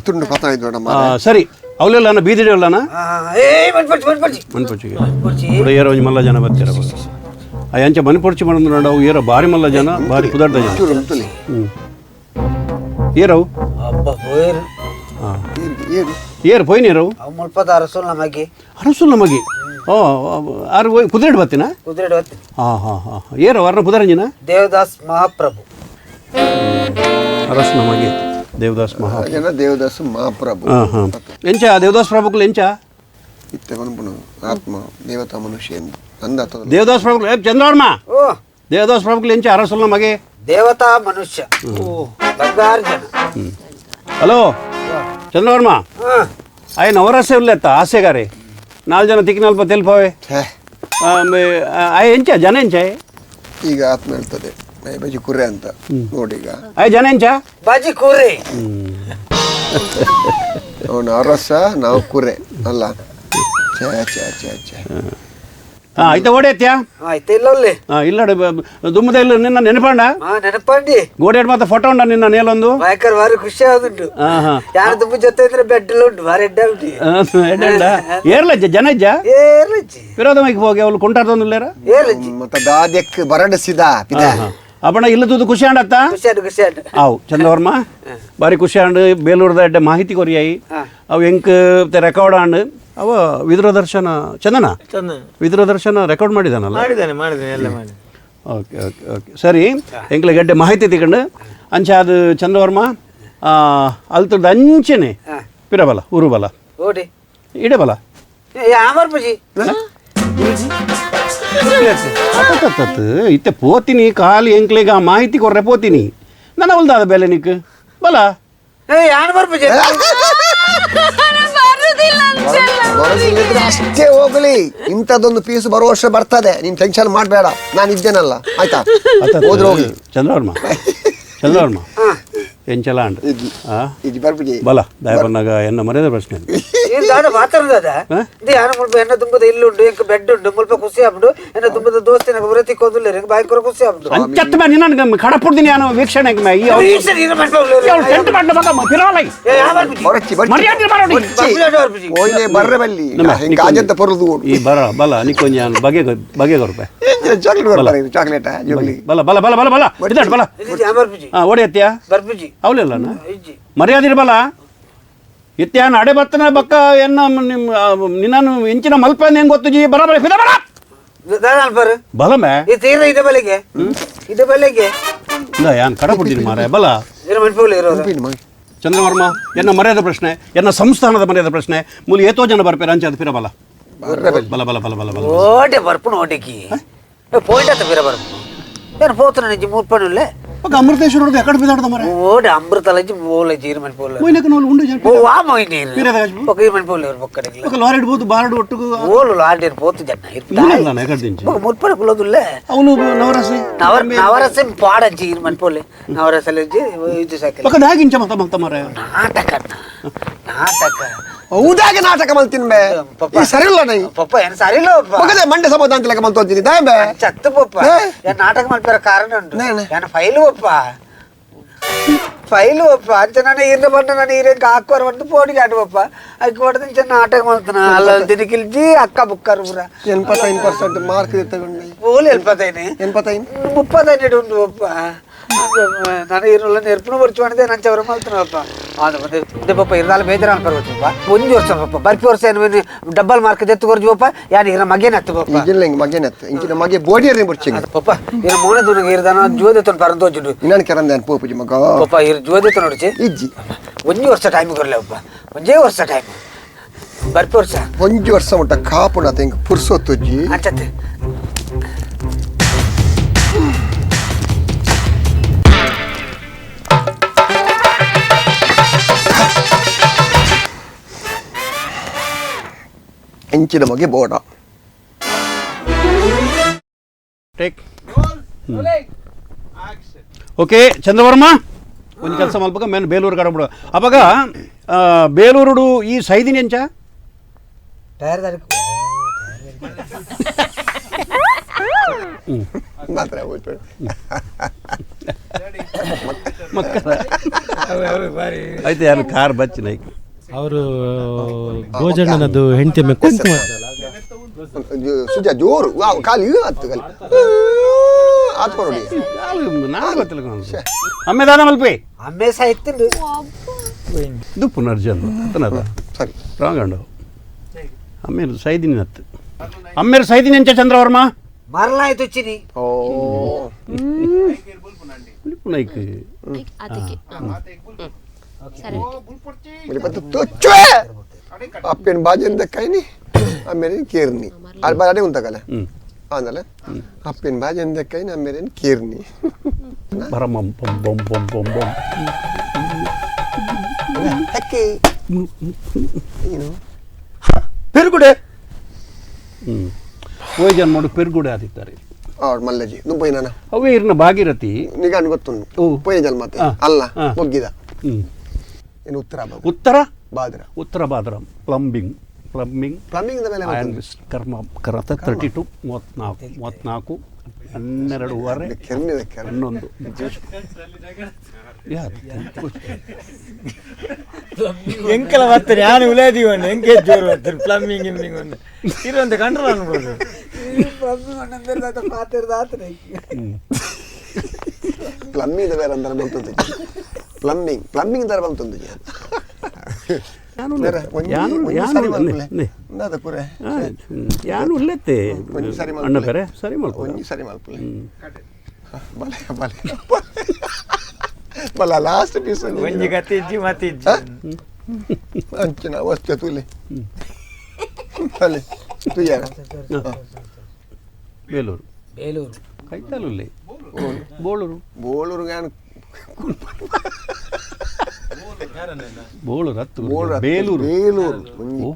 ತುಂಡು ಪತ ಇದ್ದು ಸರಿ ಅವಲೆಲ್ಲ ಬೀದಿಡಲ್ಲನ ಏ ಮನ್ಪೊಚ್ಚಿ ಮನ್ಪೊಚ್ಚಿ ಮನ್ಪೊಚ್ಚಿಗೆ ಕೂಡ ಏರೋ ಒಂಜಿ ಮಲ್ಲ ಜನ ಬರ್ತೀರ ಆ ಅಂಚ ಮನ್ಪೊಡ್ಚಿ ಮಾಡೋದು ಅವು ಏರೋ ಭಾರಿ ಮಲ್ಲ ಜನ ಭಾರಿ ಕುದಾಡ್ದ ಜನ ಹ್ಞೂ ಏರವು ಅಬ್ಬ ಹೋಯರು ಏರು ಪೋಯ್ನೇರವು ಅವು ಮುಲ್ಪದ ಅರಸುಲ್ ನಮಗೆ ಅರಸುಲ್ ನಮಗೆ ಓ ಆರು ಕುದುರೆಡ್ ಬರ್ತೀನ ಕುದುರೆಡ್ ಬರ್ತೀನಿ ಹಾಂ ಹಾಂ ಹಾಂ ಏರು ಅರ್ನ ಕುದುರಂಜಿನ ದೇವದಾಸ್ ಮಹಾಪ್ರಭು ಅರಸು ನಮಗೆ ದೇವದಾಸ್ ಮಹಾ ದೇವದಾಸ್ ಮಹಾಪ್ರಭು ಹಾಂ ಹಾಂ ಎಂಚ ದೇವದಾಸ್ ಪ್ರಭುಗಳು ಎಂಚ ಇತ್ತೆ ಪನ್ಪುನು ಆತ್ಮ ದೇವತಾ ಮನುಷ್ಯ ಅಂದ ದೇವದಾಸ್ ಪ್ರಭುಗಳು ಚಂದ್ರವರ್ಮ ಓ ದೇವದಾಸ್ ಪ್ರಭುಗಳು ಎಂಚ ಅರಸುಲ್ ನಮಗೆ ದೇವತಾ ಮನುಷ್ಯ ಬಂಗಾರ ಜನ ಹಲೋ ಚಂದ್ರವರ್ಮ ಆಯ್ ನವರಸೆ ಉಲ್ಲೆತ್ತ ಆಸೆಗಾರೆ ನಾಲ್ಕು ಜನ ತಿಕ್ಕಿನಲ್ಪ ತೆಲ್ಪವೆ ಆಯ್ ಎಂಚ ಜನ ಎಂಚ ಈಗ ಆತ್ಮ ಹೇಳ್ತದೆ ಬಜಿ ಕುರ್ರೆ ಅಂತ ನೋಡಿ ಈಗ ಆಯ್ ಜನ ಎಂಚ ಬಜಿ ಕುರ್ರೆ ಅವನು ಅರಸ ನಾವು ಕುರ್ರೆ ಅಲ್ಲ ಛೇ ಛೇ ಛೇ ಛೇ ಹಾಂ ಆಯ್ತಾ ಓಡೈತ್ಯಾ ಆಯ್ತು ಇಲ್ಲ ಅಲ್ಲಿ ಹಾಂ ಇಲ್ಲ ದುಮ್ಮದ ಇಲ್ಲ ನಿನ್ನ ನೆನಪಂಡ ನೆನಪಂಡಿ ಗೋಡೆ ಮಾತ್ರ ಫೋಟೋ ಉಂಡ ನಿನ್ನ ನೇಲೊಂದು ಭಯಂಕರ ಭಾರಿ ಖುಷಿ ಆದುಂಟು ಯಾರು ತುಂಬ ಜೊತೆ ಇದ್ರೆ ಬೆಡ್ ಎಲ್ಲ ಉಂಟು ಭಾರಿ ಎಡ್ಡ ಉಂಟು ಎಡ್ಡ ಏರ್ಲಜ್ಜ ಜನ ಇಜ್ಜ ಏರ್ಲಜ್ಜಿ ವಿರೋಧ ಮೈಕ್ ಹೋಗಿ ಅವಳು ಕೊಂಟಾಡ್ದೊಂದಿಲ್ಲೇರ ಏರ್ಲಜ್ಜಿ ಮತ್ತೆ ದಾದೆಕ್ ಬರಡಸಿದ ಪಿದ ಅಪ್ಪಣ ಇಲ್ಲದುದು ಖುಷಿ ಆಂಡತ್ತ ಖುಷಿ ಆಂಡು ಖುಷಿ ಆಂಡು ಆವು ಚಂದ್ರವರ್ಮ ಭಾರಿ ಖುಷಿ ಆಂಡು ಬೇಲೂರ್ದ ಎಡ್ಡೆ ಮಾಹಿತಿ ಕೊರಿಯಾಯಿ ಅವು ಎಂಕ್ ರೆಕಾರ್ಡ್ ಆಂಡು ಅವ ವಿದುರ ದರ್ಶನ ಚಂದನ ವಿದುರ ದರ್ಶನ ರೆಕಾರ್ಡ್ ಮಾಡಿದಾನಲ್ಲ ಮಾಡಿದ್ದಾನೆ ಮಾಡಿದ್ದಾನೆ ಎಲ್ಲ ಮಾಡಿ okay okay okay ಸರಿ ಎಂಕ್ಲೆ ಗಡ್ಡೆ ಮಾಹಿತಿ ತಿಕೊಂಡು ಅಂಚ ಅದು ಚಂದ್ರವರ್ಮ ಅಲ್ತದ ಅಂಚೆನೆ ಪಿರಬಲ ಉರುಬಲ ಓಡಿ ಇಡಬಲ ಯಾಮರ್ ಪೂಜಿ ಇತ್ತೆ ಪೋತೀನಿ ಖಾಲಿ ಎಂಕ್ಲೆಗ ಆ ಮಾಹಿತಿ ಕೊರ್ರೆ ಪೋತೀನಿ ನನ್ನ ಹೊಲ್ದಾದ ಬೆಲೆ ನಿಕ್ ಬಲ ಅಷ್ಟೇ ಹೋಗ್ಲಿ, ಇಂಥದ್ದೊಂದು ಪೀಸ್ ಬರುವ ವರ್ಷ ಬರ್ತದೆ, ನೀನ್ ಟೆನ್ಷನ್ ಮಾಡಬೇಡ, ನಾನು ಇದ್ದೇನಲ್ಲ ಆಯ್ತಾ. ಹೋದ್ರೆ ಹೋಗ್ಲಿ. ಚಂದ್ರವರ್ಮ ಚಂದ್ರವರ್ಮ ಎಂಚಲ ಅಂಡ್ ಬಲ ದಯಪನ್ನಾಗ ಎನ್ನ ಮರ್ಯಾದ ಪ್ರಶ್ನೆ ತುಂಬದ ಇಲ್ಲುಂಡು ಎಂಕ್ ಬೆಡ್ ಉಂಡು ಮುಲ್ಪ ಖುಷಿ ಆಪುಂಡು ಎನ್ನ ತುಂಬದ ದೋಸ್ತಿನ ವೃತ್ತಿ ಕೊದುಲ್ಲೇರು ಎಂಕ್ ಬಾಯಿ ಕೊರ ಖುಷಿ ಆಪುಂಡು ಅಂಚತ್ತ ಬಾ ನಿನ್ನ ಕಡಪುಡ್ದಿನಿ ನಾನು ವೀಕ್ಷಣೆ ಟೆಂಟ್ ಮಾಡ್ಲ ಮಗ ಪಿರಾಲೈ ಮರ್ಯಾದೆ ಮಾಡೋಡಿ ಓಯ್ಲೆ ಬರ್ರೆ ಬಲ್ಲಿ ಹಿಂಗೆ ಪೊರ್ದು ಈ ಬರ ಬಲ ನಿಕ್ಕೊಂಜ ಬಗೆ ಬಗೆ ಕೊರಪೆ ಚಾಕ್ಲೇಟ್ ಬರ್ತಾರೆ ಚಾಕ್ಲೇಟ್ ಜೋಗ್ಲಿ ಬಲ ಬಲ ಬಲ ಬಲ ಬಲ ಇದ್ದಾಡು ಬಲ ಹಾಂ ಓಡಿ ಅತ್ಯಾ ಬರ್ಪುಜಿ ಅವಲಿಲ್ಲ ಮರ್ಯಾದಿರ ಬಲ ಇತ್ಯಾನ ಅಡೆ ಬತ್ತನ ಬಕ್ಕ ಎನ್ನ ನಿಮ್ಮ ನಿನ್ನನ್ನು ಇಂಚಿನ ಮಲ್ಪಂದ ಹೆಂಗ್ ಗೊತ್ತು ಜಿ ಬರಬರ ಫಿದ ಬರ ಬಲ ಮೇ ಇದೆ ಬಲೆಗೆ ಇದೆ ಬಲೆಗೆ ಇಲ್ಲ ಯಾನ್ ಕಡ ಬಿಡ್ತೀನಿ ಮಾರಾಯ ಬಲ ಚಂದ್ರವರ್ಮ ಎನ್ನ ಮರ್ಯಾದ ಪ್ರಶ್ನೆ ಎನ್ನ ಸಂಸ್ಥಾನದ ಮರ್ಯಾದ ಪ್ರಶ್ನೆ ಮೂಲಿ ಏತೋ ಜನ ಬರ್ಪೇರ ಅಂಚೆ ಫಿರ ಬಲ ಬಲ ಬಲ ಬಲ ಬಲ ಬಲ ಓಟೆ ಬರ್ಪುಣ ಓಟೆಕಿ ಪಾಯಿಂಟ್ ಆತ ಫಿರ ಬರ್ಪುಣ ಏನು ಪೋತನ ನಿಜ ಮೂರು ಪಣ್ಣುಲ್ಲೆ ఒక అమృతేశ్వరుడు ఎక్కడ బిదాడు మరి ఓడి అమృతలజి ఓలజి ఇరుమని పోలే మొయినకు నోలు ఉండు ఓ వా మొయిని ఒక ఇరుమని పోలే ఒక్కడికి ఒక లారీ పోతు బారడు ఒట్టుకు ఓలు లారీ పోతు జన్న మూలన ఎక్కడ దించి ఒక ముర్పడి కులదుల్లే అవును నవరసే నవరసం పాడజి ఇరుమని పోలే నవరసలజి ఇది సకల ఒక దాగించ మత మత మరే నాటక ನಾಟಕ ಹೌದಾಗ ನಾಟಕ ಮಲ್ತಿನ್ ಬೇ ಈ ಸರಿ ಇಲ್ಲ ನೈ ಪಪ್ಪ ಏನು ಸರಿ ಇಲ್ಲ ಪಪ್ಪ ಮಗದೇ ಮಂಡೆ ಸಮಾಧಾನ ಅಂತ ಲೆಕ್ಕ ಮಲ್ತೋತೀನಿ ದಾಯ ಬೇ ಚತ್ತು ಪಪ್ಪ ಏನ್ ನಾಟಕ ಮಲ್ಪರ ಕಾರಣ ಉಂಟು ಏನ್ ಫೈಲು ಪಪ್ಪ File ಒಪ್ಪ ಅಂಚ ನಾನು ಇರ್ನ ಬಂಡ ನಾನು ಇರಕ್ಕೆ ಹಾಕೋರ್ ಬಂದು ಪೋಡಿಗೆ ಆಡು ಒಪ್ಪ ಅದಕ್ಕೆ ಹೊಡೆದ ಇಂಚ ನಾಟಕ ಮಾಡ್ತಾನ ಅಲ್ಲ ದಿನಕ್ಕಿಲ್ಜಿ ಅಕ್ಕ ಬುಕ್ಕರು ಪೂರ 85% ಮಾರ್ಕ್ ತಗೊಂಡು ಓಲ್ ಎಲ್ಪತ್ತೈನೆ 85 35 ಉಂಡು ಒಪ್ಪ ನಾನು ಇರಲ್ಲ ನೆರ್ಪುನ ಬರ್ಚು ಮಾಡಿದೆ ನಾನು ಚವರ ಮಲ್ತನಪ್ಪ ಅದು ಮತ್ತೆ ಪಪ್ಪ ಇರ್ದಾಲ ಬೇಜಾರ ಪರ್ವತಪ್ಪ ಒಂದು ವರ್ಷ ಪಪ್ಪ ಬರ್ಪಿ ವರ್ಷ ಏನು ಡಬ್ಬಲ್ ಮಾರ್ಕ್ ದೆತ್ತು ಕೊರ್ಜು ಪಪ್ಪ ಯಾರು ಇರ ಮಗೇನ ಹತ್ತು ಪಪ್ಪ ಈಗಿಲ್ಲ ಹಿಂಗೆ ಮಗೇನ ಹತ್ತು ಇಂಚಿನ ಮಗೆ ಬೋಡಿಯರ್ನೇ ಬರ್ಚಿಂಗ್ ಪಪ್ಪ ಇರ ಮೋನೆ ದುನಗ ಇರ್ದಾನ ಜೋದೆ ತೊನ್ ಪರಂತೋಜುಡು ಇನ್ನೊಂದು ಕೆರಂದ ಪೋಪುಜಿ ಮಗ ಪಪ್ಪ ಇರ್ ಜೋದೆ ತೊನ್ ಇಜ್ಜಿ ಒಂಜಿ ವರ್ಷ ಟೈಮ್ ಕೊರ್ಲೆ ಪಪ್ಪ ಒಂಜೇ ವರ್ಷ ಟೈಮ್ ಬರ್ಪಿ ವರ್ಷ ಒಂಜಿ ವರ್ಷ ಮುಟ್ಟ ಕಾಪುಣ ಹಿಂಗೆ ಪುರ್ಸೊತ್ತುಜ್ಜಿ ಅಂಚತ್ತೆ ಇಂಚಿನ ಮಗೆ ಬೋಡ ಟೇಕ್ ಓಕೆ ಚಂದ್ರವರ್ಮ ಒಂದು ಕೆಲಸ ಮಲ್ಪಕ ಮೇನ್ ಬೇಲೂರು ಕಡೆ ಬಿಡು ಅವಾಗ ಬೇಲೂರುಡು ಈ ಸೈದಿನ ಎಂಚ ಟೈರ್ ಮಾತ್ರ ಮಕ್ಕಳ ಆಯ್ತು ಯಾರು ಕಾರ್ ಬಚ್ಚಿ ನೈಕ್ ಅವರು ಗೋಜಣ್ಣನದು ಹೆಂಡತಿ ಮೇಲೆ ಕುಂಕುಮ ಸುಜ ಜೋರು ವಾವ್ ಕಾಲು ಇದು ಆತು ಕಾಲು ಆತ್ಕೊಡಿ ನಾನು ಗೊತ್ತಿಲ್ಲ ಅಮ್ಮೆ ದಾದ ಮಲ್ಪಿ ಅಮ್ಮೆ ಸಾಯ್ತಿಂಡು ಇದು ಪುನರ್ಜನ್ಮ ಅತನದ ಸರಿ ರಾಂಗ್ ಅಂಡು ಅಮ್ಮೇರು ಸೈದಿನ ಹತ್ತು ಅಮ್ಮೇರು ಸೈದಿನ ಎಂಚ ಚಂದ್ರವರ್ಮ ಮರಲಾಯ್ತು ಚಿನಿ ಓ ನೈಕ್ ಅದಕ್ಕೆ ಸರಿ ತೊಚ್ಚುವೆ ಅಪ್ಪನ ಬಾಜೆಂದ ಕೈನಿ ಆಮೇಲೆ ಕೇರ್ನಿ ಅಲ್ಲಿ ಬಾಡೆ ಉಂತಾಗಲ್ಲ ಆಂದಲ್ಲ ಅಪ್ಪನ ಬಾಜೆಂದ ಕೈನಿ ಆಮೇಲೆ ಕೇರ್ನಿ ಬರಮಂ ಬೊಂ ಬೊಂ ಬೊಂ ಬೊಂ ಬೊಂ ಹಕ್ಕಿ ಏನು ಪೆರುಗುಡೆ ಓಯ್ ಜನ ಮಾಡು ಪೆರುಗುಡೆ ಆದಿತ್ತಾರೆ ಅವ್ರು ಮಲ್ಲಜಿ ನುಬ್ಬೈ ನಾನ ಅವೇ ಇರ್ನ ಭಾಗೀರಥಿ ನಿಗಾನ್ ಗೊತ್ತುಂಟು ಪೋಯ ಜಲ್ ಮತ್ತೆ ಅಲ್ಲ ಮೊಗ್ಗಿದ ಏನು ಉತ್ತರ ಉತ್ತರ ಬಾದ್ರ ಉತ್ತರ ಬಾದ್ರ plumbing plumbing plumbing ಮೇಲೆ ಕರ್ಮ ಕರತ 32 34 34 12.5 11 ಎಂಕಲ ಬರ್ತಾರೆ ನಾನು ಉಲೇದಿವಣ್ಣು ಎಂಕೆ ಜೋರು ಬರ್ತಾರೆ ಪ್ಲಂಬಿಂಗ್ ಗಿಂಬಿಂಗ್ ಒಂದು ಇರುವಂತ ಕಂಡ್ರೆ ಅನ್ಬೋದು ಪ್ಲಂಬಿಂಗ್ ಬೇರೆ ಅಂತಾರೆ ಬಂತಂದು ಪ್ಲಂಬಿಂಗ್ ಪ್ಲಂಬಿಂಗ್ ತರ ಬಂತಂದು ಯಾನು ಉಲ್ಲೆತ್ತೆ ಅಣ್ಣ ಬೇರೆ ಸರಿ ಮಲ್ಪು ಒಂಜಿ ಸರಿ ಮಲ್ಪುಲೆ ಬಲೆ ಬಲೆ ಬಲ ಲಾಸ್ಟ್ ಪೀಸ್ ಒಂಜಿ ಕತೆ ಇಜ್ಜಿ ಮತ್ತೆ ಇಜ್ಜಿ ಅಂಚಿನ ವಸ್ತು ತುಲೆ ಬಲೆ ತುಯ್ಯಾರ ಬೇಲೂರು ಬೇಲೂರು ಕೈತಾಲುಲ್ಲಿ ಬೋಳೂರು ಬೋಳೂರು ಗಾನ ಬೋಳೂರು ಹತ್ತು ಬೇಲೂರು ಬೇಲೂರು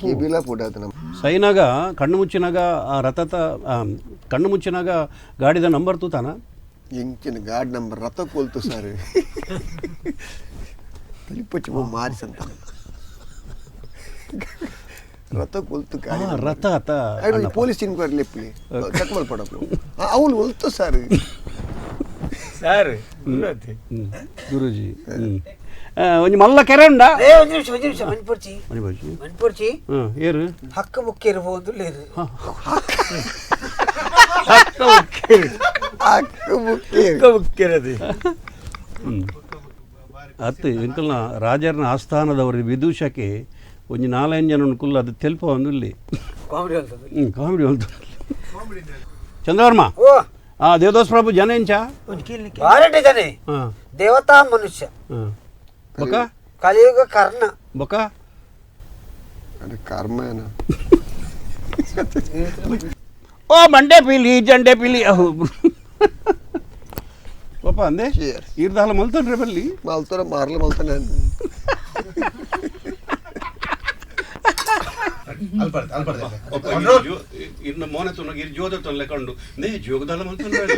ಕಿಬಿಲ ಪುಡಾದ ನಮ್ಮ ಸೈನಾಗ ಕಣ್ಣು ಮುಚ್ಚಿನಾಗ ಆ ರಥದ ಕಣ್ಣು ಮುಚ್ಚಿನಾಗ ಗಾಡಿದ ನಂಬರ್ ತೂತಾನ ಎಂಚಿನ ಗಾಡಿ ನಂಬರ್ ರಥ ಕೋಲ್ತು ಸರ್ ತಲಿಪಚ್ಚಿ ಮಾರಿಸಂತ ರಥ ಕೊಲ್ತು ಗಾಡಿ ರಥ ಅತ ಪೊಲೀಸ್ ಇನ್ಕ್ವೈರಿ ಲೆಪ್ಪಲಿ ಚೆಕ್ ಮಲ್ಪಡಪ್ಲು ಅವಳು ಒಲ್ತು ಸರ್ ಸರ್ ಗುರುಜಿ ಒಂಜಿ ಮಲ್ಲ ಕೆರೆ ಉಂಡಾ ಏ ಒಂದು ನಿಮಿಷ ಒಂದು ನಿಮಿಷ ಮನ್ಪೊರ್ಚಿ ಮನ್ಪೊರ್ಚಿ ಏರು ಹಕ್ಕ ಬುಕ್ಕೇರು ಒಂದು ಲೇರು ಹಕ್ಕ ಬುಕ್ಕೇರು ಹಕ್ಕ ಬುಕ್ಕೇರದು ಅತ್ತು ಎಂಕಲ್ನ ರಾಜರ್ನ ಆಸ್ಥಾನದವರು ವಿದೂಷಕ್ಕೆ ಒಂಜಿ ನಾಲೈದು ಜನ ಕುಲ್ಲ ಅದು ತೆಲ್ಪ ಒಂದು ಇಲ್ಲಿ ಕಾಮಿಡಿ ಹೇಳ್ತದೆ ಕಾಮಿಡಿ ಹೇಳ್ತದೆ ಚಂದ್ರವರ್ಮ ಓ ಆ ದೇವದಾಸ್ ಪ್ರಭು ಜನ ಎಂಚ ಬಾರಟೆ ಜನ ದೇವತಾ ಮನುಷ್ಯ ಬೊಕ ಕಲಿಯುಗ ಕರ್ಣ ಬೊಕ ಕರ್ಮ ಓ ಮಂಡೆ ಪೀಲಿ ಜಂಡೆ ಪೀಲಿ ಅಹು ಪಾಪ ಅಂದೆ ಈರ್ದಾಲ ಮಲ್ತನ್ರೆ ಬಲ್ಲಿ ಮಲ್ತಾರ ಮಾರ್ಲ ಮಲ್ತಾನೆ ಇರ್ನ ಮೋನೆ ತುನಗ ಇರ್ ಜೋದ ತೊನ್ಲೆ ಕಂಡು ನೇ ಜೋಗದಾಲ ಮಲ್ತನ್ರೆ.